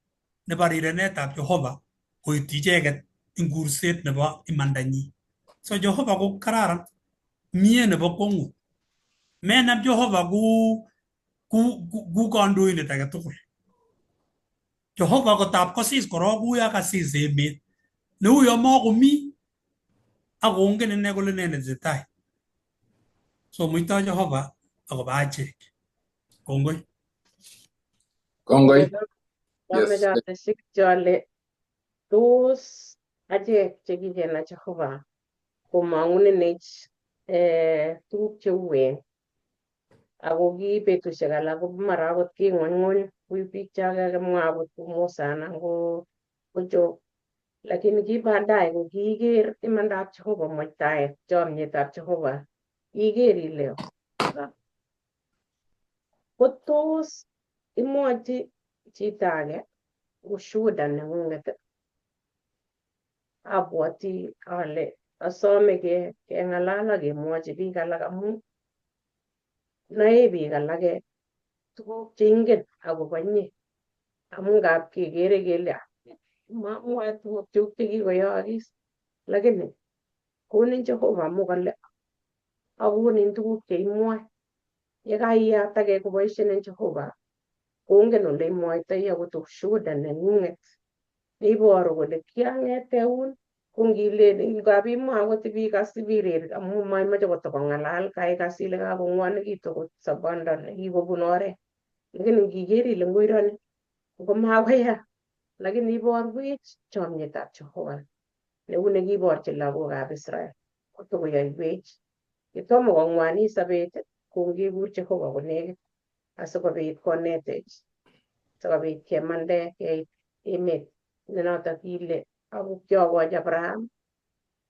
nebo rirenetab Jehova koityi icheket eng kurset nebo imandanyi. So Jehova ko kararan, mie nebo kwongut. Menam Jehova ku kandoindet age tugul. Jehova kotab kosis korok uyo kasis emet neuyo makomi akongen ine kole ne netesetai. So muito Jehova akobo achek. Kongoi. Kongoi. Ameche atesyi kityo ale tos achek chekikenai Jehova komong'unenech tuguk cheuen ako ki betusiek alak ko mara akot king'unyng'uny kui biik chakakimwa akot ko Musa anan ko Job, lakini ki baadaye ko kiiker imandab Jehova, muitaet, chomyetab Jehova, iker ile ko tos imwochi chito age ushuhuda neng'ung'et. Abwoti ale asome keng'alal ak kemwochi biik alak amun noe biik alake tuguk cheingen akobo inye amun ngap kekere kele mwae tuguk chekikoyookis, lakini konin Jehova amu kale akonin tuguk cheimwoe. Yekaiyatake koboisien Jehova kongen ole imwoitoi akot ushuhuda neng'ung'et neiboru kole kiang'ete un ko ngilen ngap imwa akot ibikas ibirir amu maimoche kotokong'alal kaikas ile kakong'wonekitu kot sobondo nekikobun oret, lakini ngiker ile ngoironi komakoya, lakini iborwech chomyetab Jehova neu nekiborchi lagokab Israel kotokoyoiwech yetomo kong'wanit sobet Kongekur Jehova konekit asikobit konetech sikobit kemande keit emet ne notok kile ako kiokochi Abraham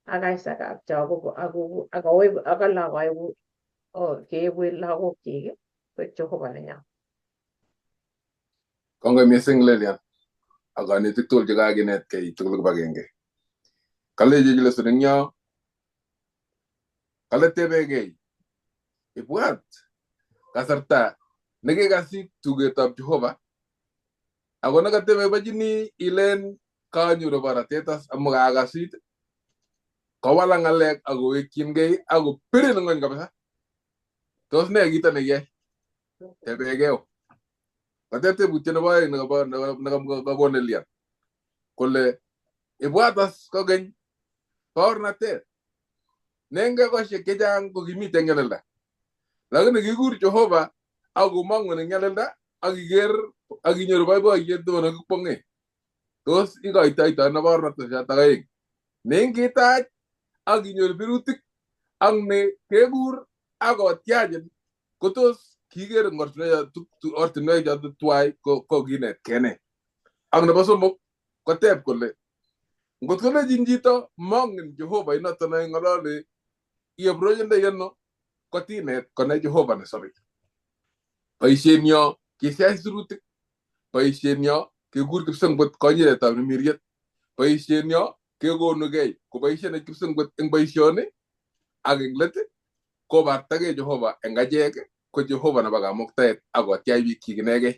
ak Isaac ak Jacob ak ak keeku lagokchik koik Jehova nenyon. Kongoi missing Lilian ak konetik tugul chekakinetkei tugul kibagenge. Kalechi lesson eng yo, kale tebekei, ibwat kasarta nekikasit tugetab Jehova ako nekatebebochini ilen kanyoru borotet as amu kakasit, kowalak ng'alek akowekchingei akobirin ng'ony kabisa. Tos nee kito nekiyai? Tebekei. Kateb tebutiet nebo oeng nekakon Elian kole ibwat as kokeny baornatet nenge koshek chechang ko kimiten nyalilda lakini kikur Jehova akomongun eng nyalilda akiker akinyoru boiboiyet nebo nekikwong'e. Tos ikoitoito ano baornatoshotok aeng nengitach akinyoru birutik ak ne kekur akotyachin kotos kiker eng ortinwek choto twai ko kinetkei nee. Ak nebo somok koteb kole ngot kolechin chito mongen Jehova inoto neing'ololi iapproachindoi ano kotinet konai Jehova nesobe. Boishenyo kisiach sirutik, boishenyo kekur kipsengwet konyiletab nemiriet, boishenyo kekonugei koboishenech kipsengwet eng boisioni ak eng let kobartagei Jehova eng achek ko Jehova nebo kamuktaet akotyach biikchik inegei.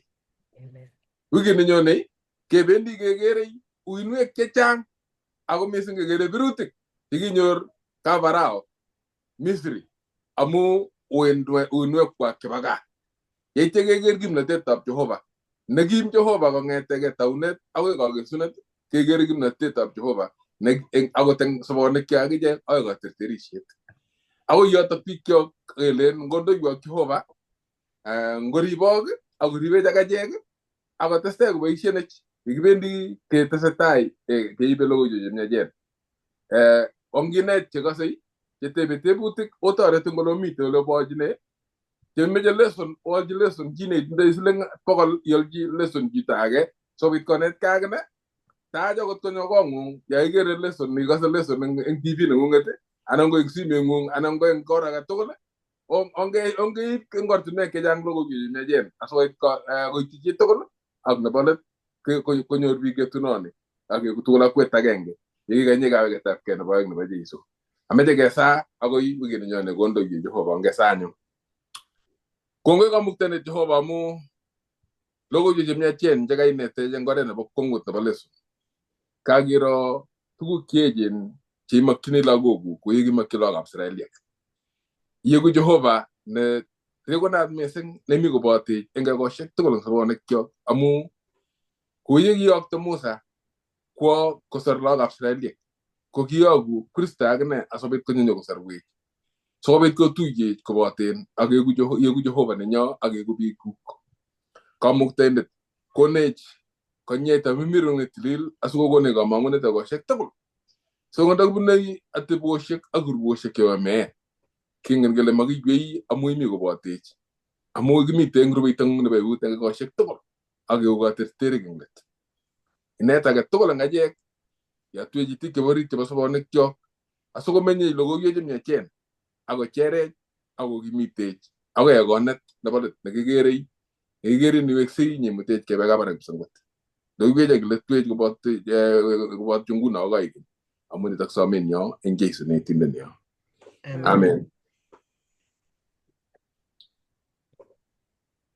Wikit nenyone kebendi kekerei uinwek chechang ako missing kekere birutik chekinyor kafarao Misri amu uinwekwak chebo gaa. Yeityo keker kimnotetab Jehova nekim Jehova kong'etegei taunet akoi kakesunet kekere kimnotetab Jehova akot eng sobonikchok akichek akoi katerterisiet. Akoi yotok biikchok kelen ngondoiwok Jehova ngoribok akoribech ak achek akotestai koboishenech yekibendi ketesetai keibe logoiwek chemiachen. Onginet chekosei chetebe tebutik otoretin kole omite ole bochine chemeche lesson oalchi lesson chi neitindoi siling 100 iolchi lesson chito age sikobit konetkei akine tach akot konyo kong'ung ya ikere lesson ikose lesson eng TV neng'ung'et anan ko eng simeng'ung anan ko eng kor age tugul ongeib eng ortinwek chechang logoiwek chemiachen asikobit koityi chitugul ak nebo let konyor biik yetunoni ak keku tugul akwet agenge yekikonye kaweketabkei nebo oeng nebo Jeiso. Ameche kesaa akoi wikit nenyone kondoiwech Jehova ongesaa anyun. Kongoi kamuktaindet Jehova amu logoiwek chemiachen chekainetech eng oret nebo kwongut nebo leso. Kakiro tuguk cheechen cheimokyini lagokuk kou yekimokyi lagokab Israeliek. Yeku Jehova ne rekonat missing nemi kobotech eng ekosiek tugul eng sobonwekyok amu kou yekiyokto Musa kwo kosor lagokab Israeliek ko kiyoku Kristo akine asikobit konyo kosorwech sikobit kotuyech koboten ak yeku Jehova nenyo ak yeku biikuk. Kamuktaindet konech konyeita mimirung netilil asikokonech kamang'unet ekosiek tugul. So ngondokibunei atebosiek ak urwosiek chebo meet kingen kele makiywei amu imi kobotech amu kimite eng rubeitang'ung nebo eut eng ekosiek tugul ak keku katerterik eng let. Inet age tugul eng achek yatwech itik chebo orit chebo sobonwekyok asikomenyech logoiwek chemiachen akocherech akokimitech akoi ekonet nebo let nekikerei nekikerin iweksei nyemutech kebe kabarak kipsengwet. Logoiwech ak iletwech koboto nguno ak koikeny amu nitok somenyo eng Jesu netindenyo. Amen.